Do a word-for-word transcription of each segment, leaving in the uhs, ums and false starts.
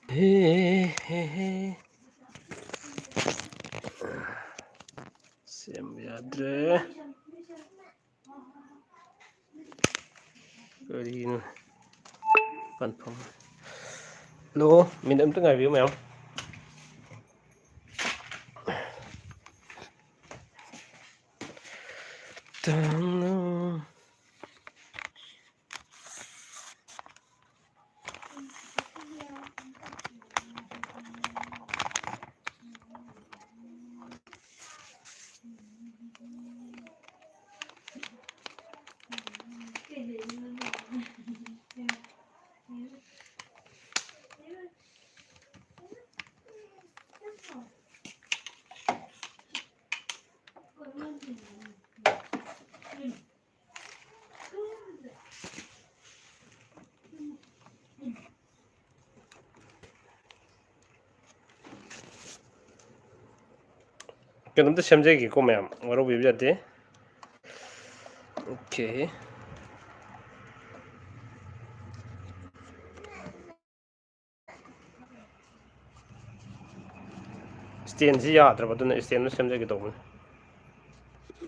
ꯍꯦ, ꯍꯦ, ꯍꯦ꯫ ꯁꯦꯝꯕ ꯌꯥꯗ꯭ꯔꯦ꯫ ꯀꯔꯤꯅꯣ? ꯀꯟꯐꯥꯔꯝ꯫ ꯍꯜꯂꯣ, ꯃꯤꯅꯤꯠ ꯑꯝꯇ ꯉꯥꯏꯕꯤꯌꯨ ꯃꯌꯥꯝ꯫ ꯇꯥꯡꯅ꯫ ꯀꯩꯅꯣꯝꯇ ꯁꯦꯝꯖꯒꯦꯀꯣ ꯃꯌꯥꯝ, ꯋꯥꯔꯧꯕꯤꯕ ꯌꯥꯗꯦ꯫ ꯑꯣꯀꯦ꯫ ꯏꯁꯇꯦꯟꯁꯤ ꯌꯥꯗ꯭ꯔꯕ, ꯑꯗꯨꯅ ꯏꯁꯇꯦꯟꯗꯨ ꯁꯦꯝꯖꯒꯦ ꯇꯧꯕꯅꯤ꯫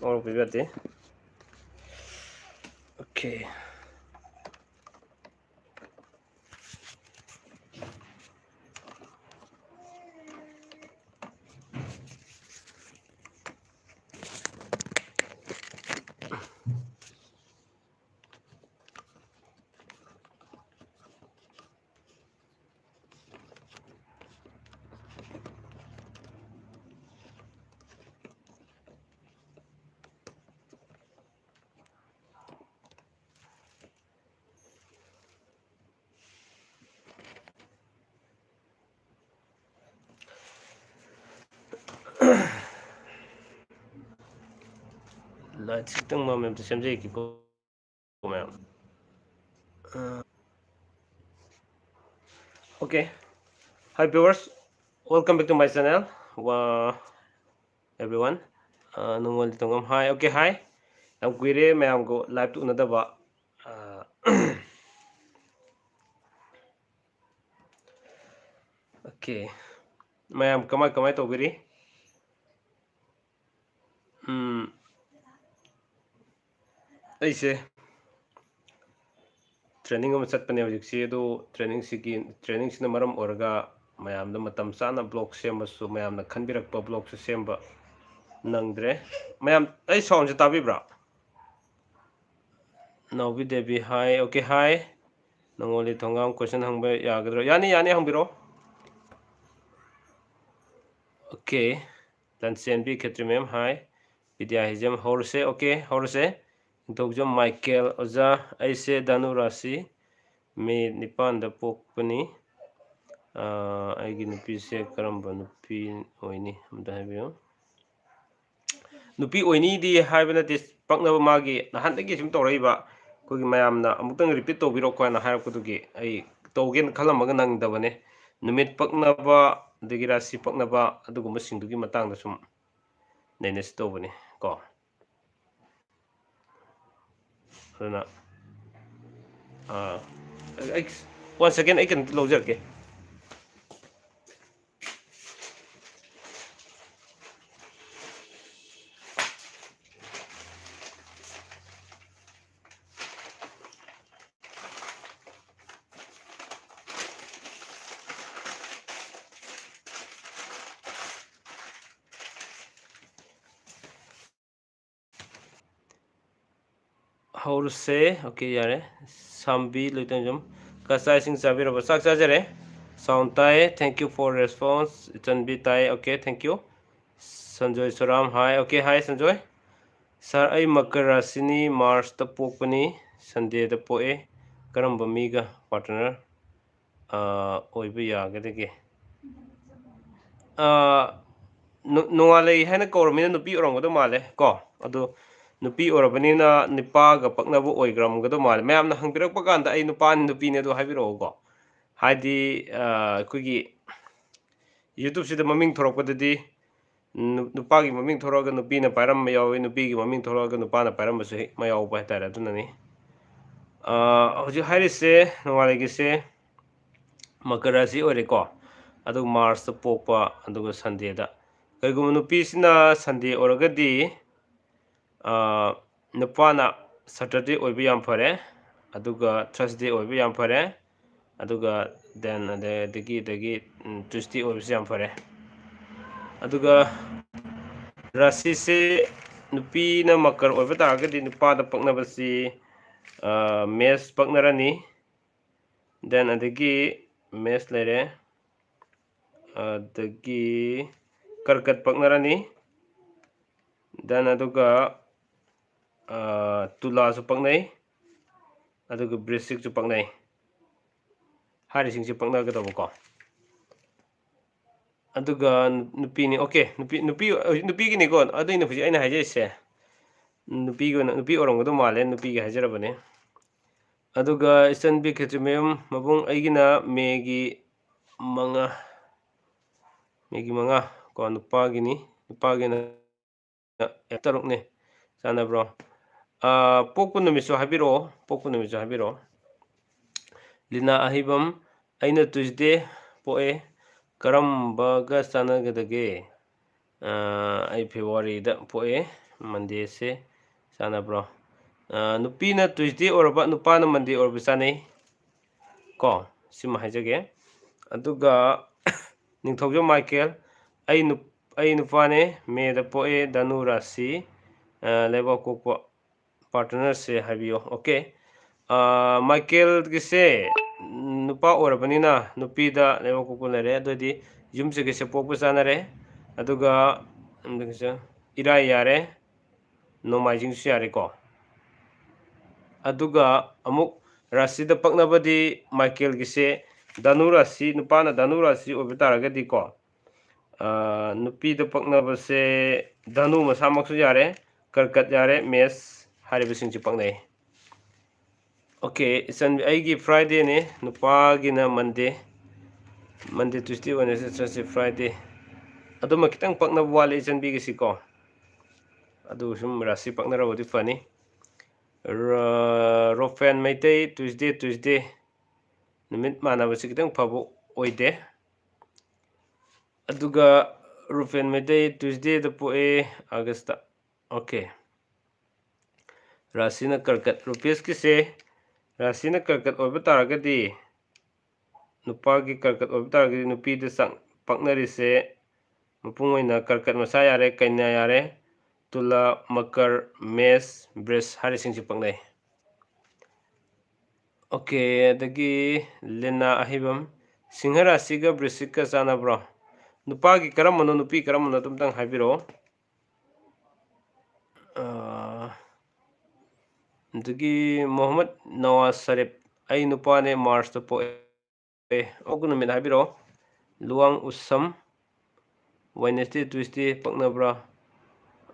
ꯋꯥꯔꯧꯕꯤꯕ ꯌꯥꯗꯦ꯫ ꯑꯣꯀꯦ꯫ ꯂꯥꯏꯠꯁꯤ ꯈꯤꯇꯪ ꯃꯝꯃꯦ, ꯑꯝꯇ ꯁꯦꯝꯖꯔꯛꯀꯦꯀꯣ ꯃꯌꯥꯝ꯫ ꯑ, okay. Hi viewers, welcome back to my channel. Wa-, everyone. ꯑ, ꯅꯨꯡꯉꯣꯜ ꯇꯣꯡꯉꯝ꯫ Hi, okay, hi. ꯌꯥꯝ ꯀꯨꯏꯔꯦ ꯃꯌꯥꯝꯒ live ꯇ ꯎꯅꯗꯕ꯫ ꯑ, Okay, ꯃꯌꯥꯝ ꯀꯃꯥꯏ ꯀꯃꯥꯏ ꯇꯧꯕꯤꯔꯤ? ꯎꯝ, ꯑꯩꯁꯦ training ꯑꯃ ꯆꯠꯄꯅꯦ ꯍꯧꯖꯤꯛꯁꯤ꯫ ꯑꯗꯨ training ꯁꯤꯒꯤ, training ꯁꯤꯅ ꯃꯔꯝ ꯑꯣꯏꯔꯒ ꯃꯌꯥꯝꯗ ꯃꯇꯝ ꯆꯥꯅ vlog ꯁꯦꯝꯕꯁꯨ, ꯃꯌꯥꯝꯅ ꯈꯟꯕꯤꯔꯛꯄ vlog ꯁꯨ ꯁꯦꯝꯕ ꯅꯪꯗ꯭ꯔꯦ꯫ ꯃꯌꯥꯝ, ꯑꯩ sound ꯁꯦ ꯇꯥꯕꯤꯕ꯭ꯔꯥ? ꯅꯥꯎꯕꯤ Devi, hi꯫ Okay, hi꯫ ꯅꯉꯣꯜꯂꯤ ꯊꯣꯡꯒꯥꯝ, question ꯍꯪꯕ ꯌꯥꯒꯗ꯭ꯔꯣ? ꯌꯥꯅꯤ, ꯌꯥꯅꯤ, ꯍꯪꯕꯤꯔꯛꯑꯣ꯫ Okay꯫ ꯂꯟꯆꯦꯟꯕꯤ ꯈꯦꯇ꯭ꯔꯤ ꯃꯦꯝ, hi꯫ ꯕꯤꯗ꯭ꯌꯥ ꯍꯤꯖꯝ, ꯍꯧꯔꯁꯦ꯫ Okay, ꯍꯧꯔꯁꯦ꯫ ꯅꯤꯡꯊꯧꯖꯝ ꯃꯥꯏꯀꯦꯜ, ꯑꯣꯖꯥ, ꯑꯩꯁꯦ ꯙꯅꯨ ꯔꯥꯁꯤ, ꯃꯦ ꯅꯤꯄꯥꯟꯗ ꯄꯣꯛꯄꯅꯤ꯫ ꯑꯥ, ꯑꯩꯒꯤ ꯅꯨꯄꯤꯁꯦ ꯀꯔꯝꯕ ꯅꯨꯄꯤ ꯑꯣꯏꯅꯤ? ꯑꯝꯇ ꯍꯥꯏꯕꯤꯌꯨ꯫ ꯅꯨꯄꯤ ꯑꯣꯏꯅꯤꯗꯤ ꯍꯥꯏꯕ ꯅꯠꯇꯦ, ꯄꯛꯅꯕ ꯃꯥꯒꯤ ꯅꯍꯥꯟꯗꯒꯤ ꯁꯨꯝ ꯇꯧꯔꯛꯏꯕ, ꯑꯩꯈꯣꯏꯒꯤ ꯃꯌꯥꯝꯅ ꯑꯃꯨꯛꯇꯪ repeat ꯇꯧꯕꯤꯔꯛꯑꯣ ꯍꯥꯏꯅ ꯍꯥꯏꯔꯛꯄꯗꯨꯒꯤ ꯑꯩ ꯇꯧꯒꯦꯅ ꯈꯜꯂꯝꯃꯒ ꯅꯪꯗꯕꯅꯦ꯫ ꯅꯨꯃꯤꯠ ꯄꯛꯅꯕ, ꯑꯗꯒꯤ ꯔꯥꯁꯤ ꯄꯛꯅꯕ, ꯑꯗꯨꯒꯨꯝꯕꯁꯤꯡꯗꯨꯒꯤ ꯃꯇꯥꯡꯗ ꯁꯨꯝ ꯅꯩꯅꯁꯤ ꯇꯧꯕꯅꯤ ꯀꯣ꯫ ꯑꯗꯨꯅ, ꯑꯥ, ꯑꯩ, one second, ꯑꯩ ꯀꯩꯅꯣꯝꯇ ꯂꯧꯖꯔꯛꯀꯦ꯫ ꯍꯧꯔꯁꯦ꯫ Okay, ꯌꯥꯔꯦ꯫ ꯁꯥꯝꯕꯤ ꯂꯣꯏꯇꯣꯡꯖꯝ, ꯀ ꯆꯥꯛ ꯏꯁꯤꯡ ꯆꯥꯕꯤꯔꯕ? ꯆꯥꯛ ꯆꯥꯖꯔꯦ꯫ Sound ꯇꯥꯏꯌꯦ꯫ Thank you for response꯫ ꯏꯆꯟꯕꯤ ꯇꯥꯏ꯫ Okay, thank you꯫ Sanjoy ꯁꯣꯔꯥꯝ, hi꯫ Okay, hi Sanjoy. Sir, ꯑꯩ ꯃꯀꯔ ꯔꯥꯁꯤꯅꯤ, March ꯇ ꯄꯣꯛꯄꯅꯤ, Sunday ꯗ ꯄꯣꯛꯑꯦ꯫ ꯀꯔꯝꯕ ꯃꯤꯒ partner, ꯑꯥ, ꯑꯣꯏꯕ ꯌꯥꯒꯗꯒꯦ? ꯑꯥ, ꯅꯣ-, ꯅꯣꯡꯉꯥꯜꯂꯩ ꯍꯥꯏꯅ ꯀꯧꯔꯃꯤꯅ ꯅꯨꯄꯤ ꯑꯣꯏꯔꯝꯒꯗꯧ ꯃꯥꯜꯂꯦ ꯀꯣ꯫ ꯑꯗꯣ ꯅꯨꯄꯤ ꯑꯣꯏꯔꯕꯅꯤꯅ ꯅꯨꯄꯥꯒ ꯄꯛꯅꯕ ꯑꯣꯏꯈ꯭ꯔꯝꯒꯗꯧ ꯃꯥꯜꯂꯦ꯫ ꯃꯌꯥꯝꯅ ꯍꯪꯕꯤꯔꯛꯄ ꯀꯥꯟꯗ ꯑꯩ ꯅꯨꯄꯥꯅꯤ ꯅꯨꯄꯤꯅꯤ ꯑꯗꯨ ꯍꯥꯏꯕꯤꯔꯛꯑꯣꯀꯣ꯫ ꯍꯥꯏꯗꯤ, ꯑꯥ, ꯑꯩꯈꯣꯏꯒꯤ YouTube ꯁꯤꯗ ꯃꯃꯤꯡ ꯊꯣꯔꯛꯄꯗꯗꯤ ꯅꯨ-, ꯅꯨꯄꯥꯒꯤ ꯃꯃꯤꯡ ꯊꯣꯔꯛꯑꯒ ꯅꯨꯄꯤꯅ ꯄꯥꯏꯔꯝꯕ ꯌꯥꯎꯏ, ꯅꯨꯄꯤꯒꯤ ꯃꯃꯤꯡ ꯊꯣꯔꯛꯑꯒ ꯅꯨꯄꯥꯅ ꯄꯥꯏꯔꯝꯕꯁꯨ ꯍꯦꯛ ꯃꯌꯥꯎꯕ ꯍꯥꯏꯇꯥꯔꯦ꯫ ꯑꯗꯨꯅꯅꯤ꯫ ꯍꯧꯖꯤꯛ ꯍꯥꯏꯔꯤꯁꯦ ꯅꯣꯡꯉꯥꯜꯂꯩꯒꯤꯁꯦ ꯃꯀꯔ ꯔꯥꯁꯤ ꯑꯣꯏꯔꯦꯀꯣ꯫ ꯑꯗꯨꯒ ꯃꯥꯔꯁꯇ ꯄꯣꯛꯄ, ꯑꯗꯨꯒ ꯁꯟꯗꯦꯗ꯫ ꯀꯩꯒꯨꯝꯕ ꯅꯨꯄꯤꯁꯤꯅ ꯁꯟꯗꯦ ꯑꯣꯏꯔꯒꯗꯤ, ꯅꯨꯄꯥꯅ ꯁꯇꯔꯗꯦ ꯑꯣꯏꯕ ꯌꯥꯝ ꯐꯔꯦ, ꯑꯗꯨꯒ ꯊꯔꯁꯗꯦ ꯑꯣꯏꯕ ꯌꯥꯝ ꯐꯔꯦ, ꯑꯗꯨꯒ ꯗꯦꯟ ꯑꯗꯒꯤ ꯑꯗꯒꯤ ꯇ꯭ꯌꯨꯁꯗꯦ ꯑꯣꯏꯕꯁꯨ ꯌꯥꯝ ꯐꯔꯦ꯫ ꯑꯗꯨꯒ ꯔꯥꯁꯤꯁꯦ ꯅꯨꯄꯤꯅ ꯃꯀꯔ ꯑꯣꯏꯕ ꯇꯥꯔꯒꯗꯤ ꯅꯨꯄꯥꯗ ꯄꯛꯅꯕꯁꯤ ꯃꯦꯁ ꯄꯛꯅꯔꯅꯤ, ꯗꯦꯟ ꯑꯗꯒꯤ ꯃꯦꯁ ꯂꯩꯔꯦ, ꯑꯗꯒꯤ ꯀꯔꯀꯠ ꯄꯛꯅꯔꯅꯤ, ꯗꯦꯟ ꯑꯗꯨꯒ ꯇꯨꯂꯥꯁꯨ ꯄꯛꯅꯩ, ꯑꯗꯨꯒ ꯕ꯭ꯔꯤꯁꯤꯛꯁꯨ ꯄꯛꯅꯩ꯫ ꯍꯥꯏꯔꯤꯁꯤꯡꯁꯤ ꯄꯛꯅꯒꯗꯕꯀꯣ꯫ ꯑꯗꯨꯒ ꯅꯨꯄꯤꯅꯤ, ꯑꯣꯀꯦ, ꯅꯨꯄꯤ ꯅꯨꯄꯤ ꯅꯨꯄꯤꯒꯤꯅꯤꯀꯣ꯫ ꯑꯗꯨꯏꯅ ꯍꯧꯖꯤꯛ ꯑꯩꯅ ꯍꯥꯏꯖꯔꯤꯁꯦ ꯅꯨꯄꯤꯒꯤ ꯑꯣꯏꯅ, ꯅꯨꯄꯤ ꯑꯣꯏꯔꯝꯒꯗꯧ ꯃꯥꯜꯂꯦ, ꯅꯨꯄꯤꯒꯤ ꯍꯥꯏꯖꯔꯕꯅꯦ꯫ ꯑꯗꯨꯒ ꯏꯆꯟꯕꯤ ꯈꯦꯇ꯭ꯔꯤꯃꯌꯨꯝ ꯃꯕꯨꯡ, ꯑꯩꯒꯤꯅ ꯃꯦꯒꯤ ꯃꯉꯥ, ꯃꯦꯒꯤ ꯃꯉꯥ ꯀꯣ, ꯅꯨꯄꯥꯒꯤꯅꯤ, ꯅꯨꯄꯥꯒꯤꯅ ꯇꯔꯨꯛꯅꯤ꯫ ꯆꯥꯟꯅꯕ꯭ꯔꯣ? ꯄꯣꯛꯄ ꯅꯨꯃꯤꯠꯁꯨ ꯍꯥꯏꯕꯤꯔꯛꯑꯣ, ꯄꯣꯛꯄ ꯅꯨꯃꯤꯠꯁꯨ ꯍꯥꯏꯕꯤꯔꯛꯑꯣ꯫ ꯂꯤꯅꯥ ꯑꯍꯩꯕꯝ, ꯑꯩꯅ ꯇ꯭ꯌꯨꯁꯗꯦ ꯄꯣꯛꯑꯦ, ꯀꯔꯝꯕꯒ ꯆꯥꯟꯅꯒꯗꯒꯦ? ꯑꯩ ꯐꯦꯕ꯭ꯔꯨꯋꯥꯔꯤꯗ ꯄꯣꯛꯑꯦ, ꯃꯟꯗꯦꯁꯦ ꯆꯥꯟꯅꯕ꯭ꯔꯣ? ꯅꯨꯄꯤꯅ ꯇ꯭ꯌꯨꯁꯗꯦ ꯑꯣꯏꯔꯕ, ꯅꯨꯄꯥꯅ ꯃꯟꯗꯦ ꯑꯣꯏꯔꯕ ꯆꯥꯟꯅꯩ ꯀꯣ, ꯁꯤꯃ ꯍꯥꯏꯖꯒꯦ꯫ ꯑꯗꯨꯒ ꯅꯤꯡꯊꯧꯖꯝ ꯃꯥꯏꯀꯦꯜ, ꯑꯩ ꯑꯩ ꯅꯨꯄꯥꯅꯦ, ꯃꯦꯗ ꯄꯣꯛꯑꯦ, ꯙꯅꯨ ꯔꯥꯁꯤ, ꯂꯩꯕꯥꯛ ꯄꯣꯛꯄ ꯄꯥꯔꯠꯅꯔꯁꯦ ꯍꯥꯏꯕꯤꯌꯣ꯫ ꯑꯣꯀꯦ, ꯃꯥꯏꯀꯦꯜꯒꯤꯁꯦ ꯅꯨꯄꯥ ꯑꯣꯏꯔꯕꯅꯤꯅ ꯅꯨꯄꯤꯗ ꯂꯩꯕꯥꯛ ꯄꯣꯛꯄ ꯂꯩꯔꯦ, ꯑꯗꯨꯑꯣꯏꯗꯤ ꯌꯨꯝꯁꯤꯒꯤꯁꯦ ꯄꯣꯛꯄ ꯆꯥꯟꯅꯔꯦ꯫ ꯑꯗꯨꯒ ꯏꯔꯥꯏ ꯌꯥꯔꯦ, ꯅꯣꯡꯃꯥꯏꯖꯤꯡꯁꯨ ꯌꯥꯔꯦꯀꯣ꯫ ꯑꯗꯨꯒ ꯑꯃꯨꯛ ꯔꯥꯁꯤꯗ ꯄꯛꯅꯕꯗꯤ ꯃꯥꯏꯀꯦꯜꯒꯤꯁꯦ ꯙꯅꯨ ꯔꯥꯁꯤ, ꯅꯨꯄꯥꯅ ꯙꯅꯨ ꯔꯥꯁꯤ ꯑꯣꯏꯕ ꯇꯥꯔꯒꯗꯤꯀꯣ, ꯅꯨꯄꯤꯗ ꯄꯛꯅꯕꯁꯦ ꯙꯅꯨ ꯃꯁꯥꯃꯛꯁꯨ ꯌꯥꯔꯦ, ꯀꯔꯀꯠ ꯌꯥꯔꯦ, ꯃꯦꯁ ꯍꯥꯏꯔꯤꯕꯁꯤꯡꯁꯤ ꯄꯛꯅꯩ꯫ ꯑꯣꯀꯦ, ꯏꯆꯟ, ꯑꯩꯒꯤ ꯐ꯭ꯔꯥꯏꯗꯦꯅꯦ, ꯅꯨꯄꯥꯒꯤꯅ ꯃꯟꯗꯦ, ꯃꯟꯗꯦ, ꯇ꯭ꯌꯨꯁꯗꯦ, ꯋꯦꯅꯁꯗꯦ, ꯊꯔꯁꯗꯦ, ꯐ꯭ꯔꯥꯏꯗꯦ꯫ ꯑꯗꯨꯃ ꯈꯤꯇꯪ ꯄꯛꯅꯕ ꯋꯥꯠꯂꯤ ꯏꯆꯟꯕꯤꯒꯤꯁꯤꯀꯣ꯫ ꯑꯗꯨ ꯁꯨꯝ ꯔꯥꯁꯤ ꯄꯛꯅꯔꯕꯗꯤ ꯐꯅꯤ꯫ ꯔꯣꯐꯦꯟ ꯃꯩꯇꯩ, Tuesday, Tuesday꯫ ꯅꯨꯃꯤꯠ ꯃꯥꯟꯅꯕꯁꯤ ꯈꯤꯇꯪ ꯐꯕ ꯑꯣꯏꯗꯦ꯫ ꯑꯗꯨꯒ ꯔꯨꯐꯦꯟ ꯃꯩꯇꯩ Tuesdayꯗ ꯄꯣꯛꯑꯦ, Augustꯇ꯫ Okay꯫ ꯔꯥꯁꯤꯅ ꯀꯔꯀꯠ꯫ ꯔꯨꯄꯦꯁꯀꯤꯁꯦ ꯔꯥꯁꯤꯅ ꯀꯔꯀꯠ ꯑꯣꯏꯕ ꯇꯥꯔꯒꯗꯤ, ꯅꯨꯄꯥꯒꯤ ꯀꯔꯀꯠ ꯑꯣꯏꯕ ꯇꯥꯔꯒꯗꯤ ꯅꯨꯄꯤꯗ ꯆꯥꯡ ꯄꯛꯅꯔꯤꯁꯦ ꯃꯄꯨꯡ ꯑꯣꯏꯅ ꯀꯔꯀꯠ ꯃꯆꯥ ꯌꯥꯔꯦ, ꯀꯩꯅꯥ ꯌꯥꯔꯦ, ꯇꯨꯂꯥ, ꯃꯀꯔ, ꯃꯦꯁ, ꯕ꯭ꯔꯤꯖ ꯍꯥꯏꯔꯤꯁꯤꯡꯁꯤ ꯄꯛꯅꯩ꯫ Okay, ꯑꯗꯒꯤ ꯂꯤꯅꯥ ꯑꯍꯩꯕꯝ, ꯁꯤꯡꯍ ꯔꯥꯁꯤꯒ ꯕ꯭ꯔꯤꯁꯤꯛꯀ ꯆꯥꯟꯅꯕ꯭ꯔꯣ? ꯅꯨꯄꯥꯒꯤ ꯀꯔꯝꯕꯅꯣ, ꯅꯨꯄꯤ ꯀꯔꯝꯕꯅꯣ ꯑꯗꯨꯝꯇꯪ ꯍꯥꯏꯕꯤꯔꯛꯑꯣ꯫ ꯑꯥ, ꯑꯗꯒꯤ ꯃꯣꯍꯝꯃꯗ ꯅꯋꯥꯖ ꯁꯔꯤꯞ, ꯑꯩ ꯅꯨꯄꯥꯅꯦ, Marchꯇ ꯄꯣꯛꯑꯦ꯫ ꯑꯣꯛ ꯅꯨꯃꯤꯠ ꯍꯥꯏꯕꯤꯔꯛꯑꯣ꯫ ꯂꯨꯋꯥꯡ ꯎꯁꯝ, Wednesday, Tuesday ꯄꯛꯅꯕ꯭ꯔꯥ?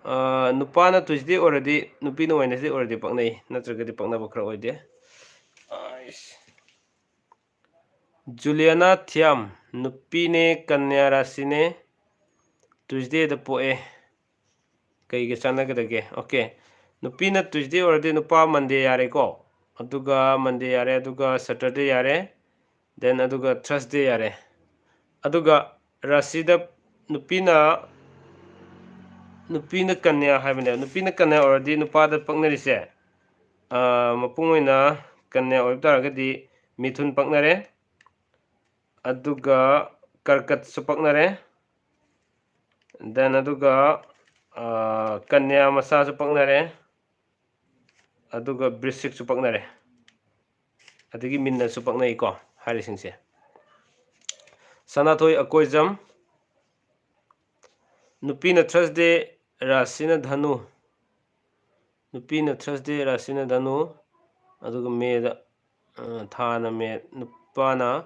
ꯑꯥ, ꯅꯨꯄꯥꯅ Tuesday ꯑꯣꯏꯔꯗꯤ, ꯅꯨꯄꯤꯅ Wednesday ꯑꯣꯏꯔꯗꯤ ꯄꯛꯅꯩ, ꯅꯠꯇ꯭ꯔꯒꯗꯤ ꯄꯛꯅꯕ ꯈꯔ ꯑꯣꯏꯗꯦ꯫ ꯑꯥꯏꯁ꯫ ꯖꯨꯂꯤꯌꯥꯅꯥ ꯊꯤꯌꯥꯝ, ꯅꯨꯄꯤꯅꯦ, ꯀꯟꯌꯥ ꯔꯥꯁꯤꯅꯦ, Tuesdayꯗ ꯄꯣꯛꯑꯦ꯫ ꯀꯩꯒ ꯆꯥꯟꯅꯒꯗꯒꯦ? Okay, ꯅꯨꯄꯤꯅ Tuesday ꯑꯣꯏꯔꯗꯤ ꯅꯨꯄꯥ Monday ꯌꯥꯔꯦꯀꯣ, ꯑꯗꯨꯒ Monday ꯌꯥꯔꯦ, ꯑꯗꯨꯒ Saturday ꯌꯥꯔꯦ, then ꯑꯗꯨꯒ Thursday ꯌꯥꯔꯦ꯫ ꯑꯗꯨꯒ ꯔꯥꯁꯤꯗ ꯅꯨꯄꯤꯅ, ꯅꯨꯄꯤꯅ ꯀꯟꯌꯥ ꯍꯥꯏꯕꯅꯦꯕ, ꯅꯨꯄꯤꯅ ꯀꯟꯌꯥ ꯑꯣꯏꯔꯗꯤ ꯅꯨꯄꯥꯗ ꯄꯛꯅꯔꯤꯁꯦ, ꯑꯥ, ꯃꯄꯨꯡ ꯑꯣꯏꯅ ꯀꯟꯌꯥ ꯑꯣꯏꯕ ꯇꯥꯔꯒꯗꯤ ꯃꯤꯊꯨꯟ ꯄꯛꯅꯔꯦ, ꯑꯗꯨꯒ ꯀꯔꯀꯠꯁꯨ ꯄꯛꯅꯔꯦ, then ꯑꯗꯨꯒ, ꯑꯥ, ꯀꯟꯌꯥ ꯃꯆꯥꯁꯨ ꯄꯛꯅꯔꯦ, ꯑꯗꯨꯒ ꯕ꯭ꯔꯤꯁꯤꯛꯁꯨ ꯄꯛꯅꯔꯦ, ꯑꯗꯒꯤ ꯃꯤꯟꯅꯁꯨ ꯄꯛꯅꯩꯀꯣ ꯍꯥꯏꯔꯤꯁꯤꯡꯁꯦ꯫ ꯁꯅꯥꯊꯣꯏ ꯑꯀꯣꯏꯖꯝ, ꯅꯨꯄꯤꯅ Thursday, ꯔꯥꯁꯤꯅ ꯙꯅꯨ꯫ ꯅꯨꯄꯤꯅ Thursday, ꯔꯥꯁꯤꯅ ꯙꯅꯨ, ꯑꯗꯨꯒ ꯃꯦꯗ, ꯑ, ꯊꯥꯅ ꯃꯦ, ꯅꯨꯄꯥꯅ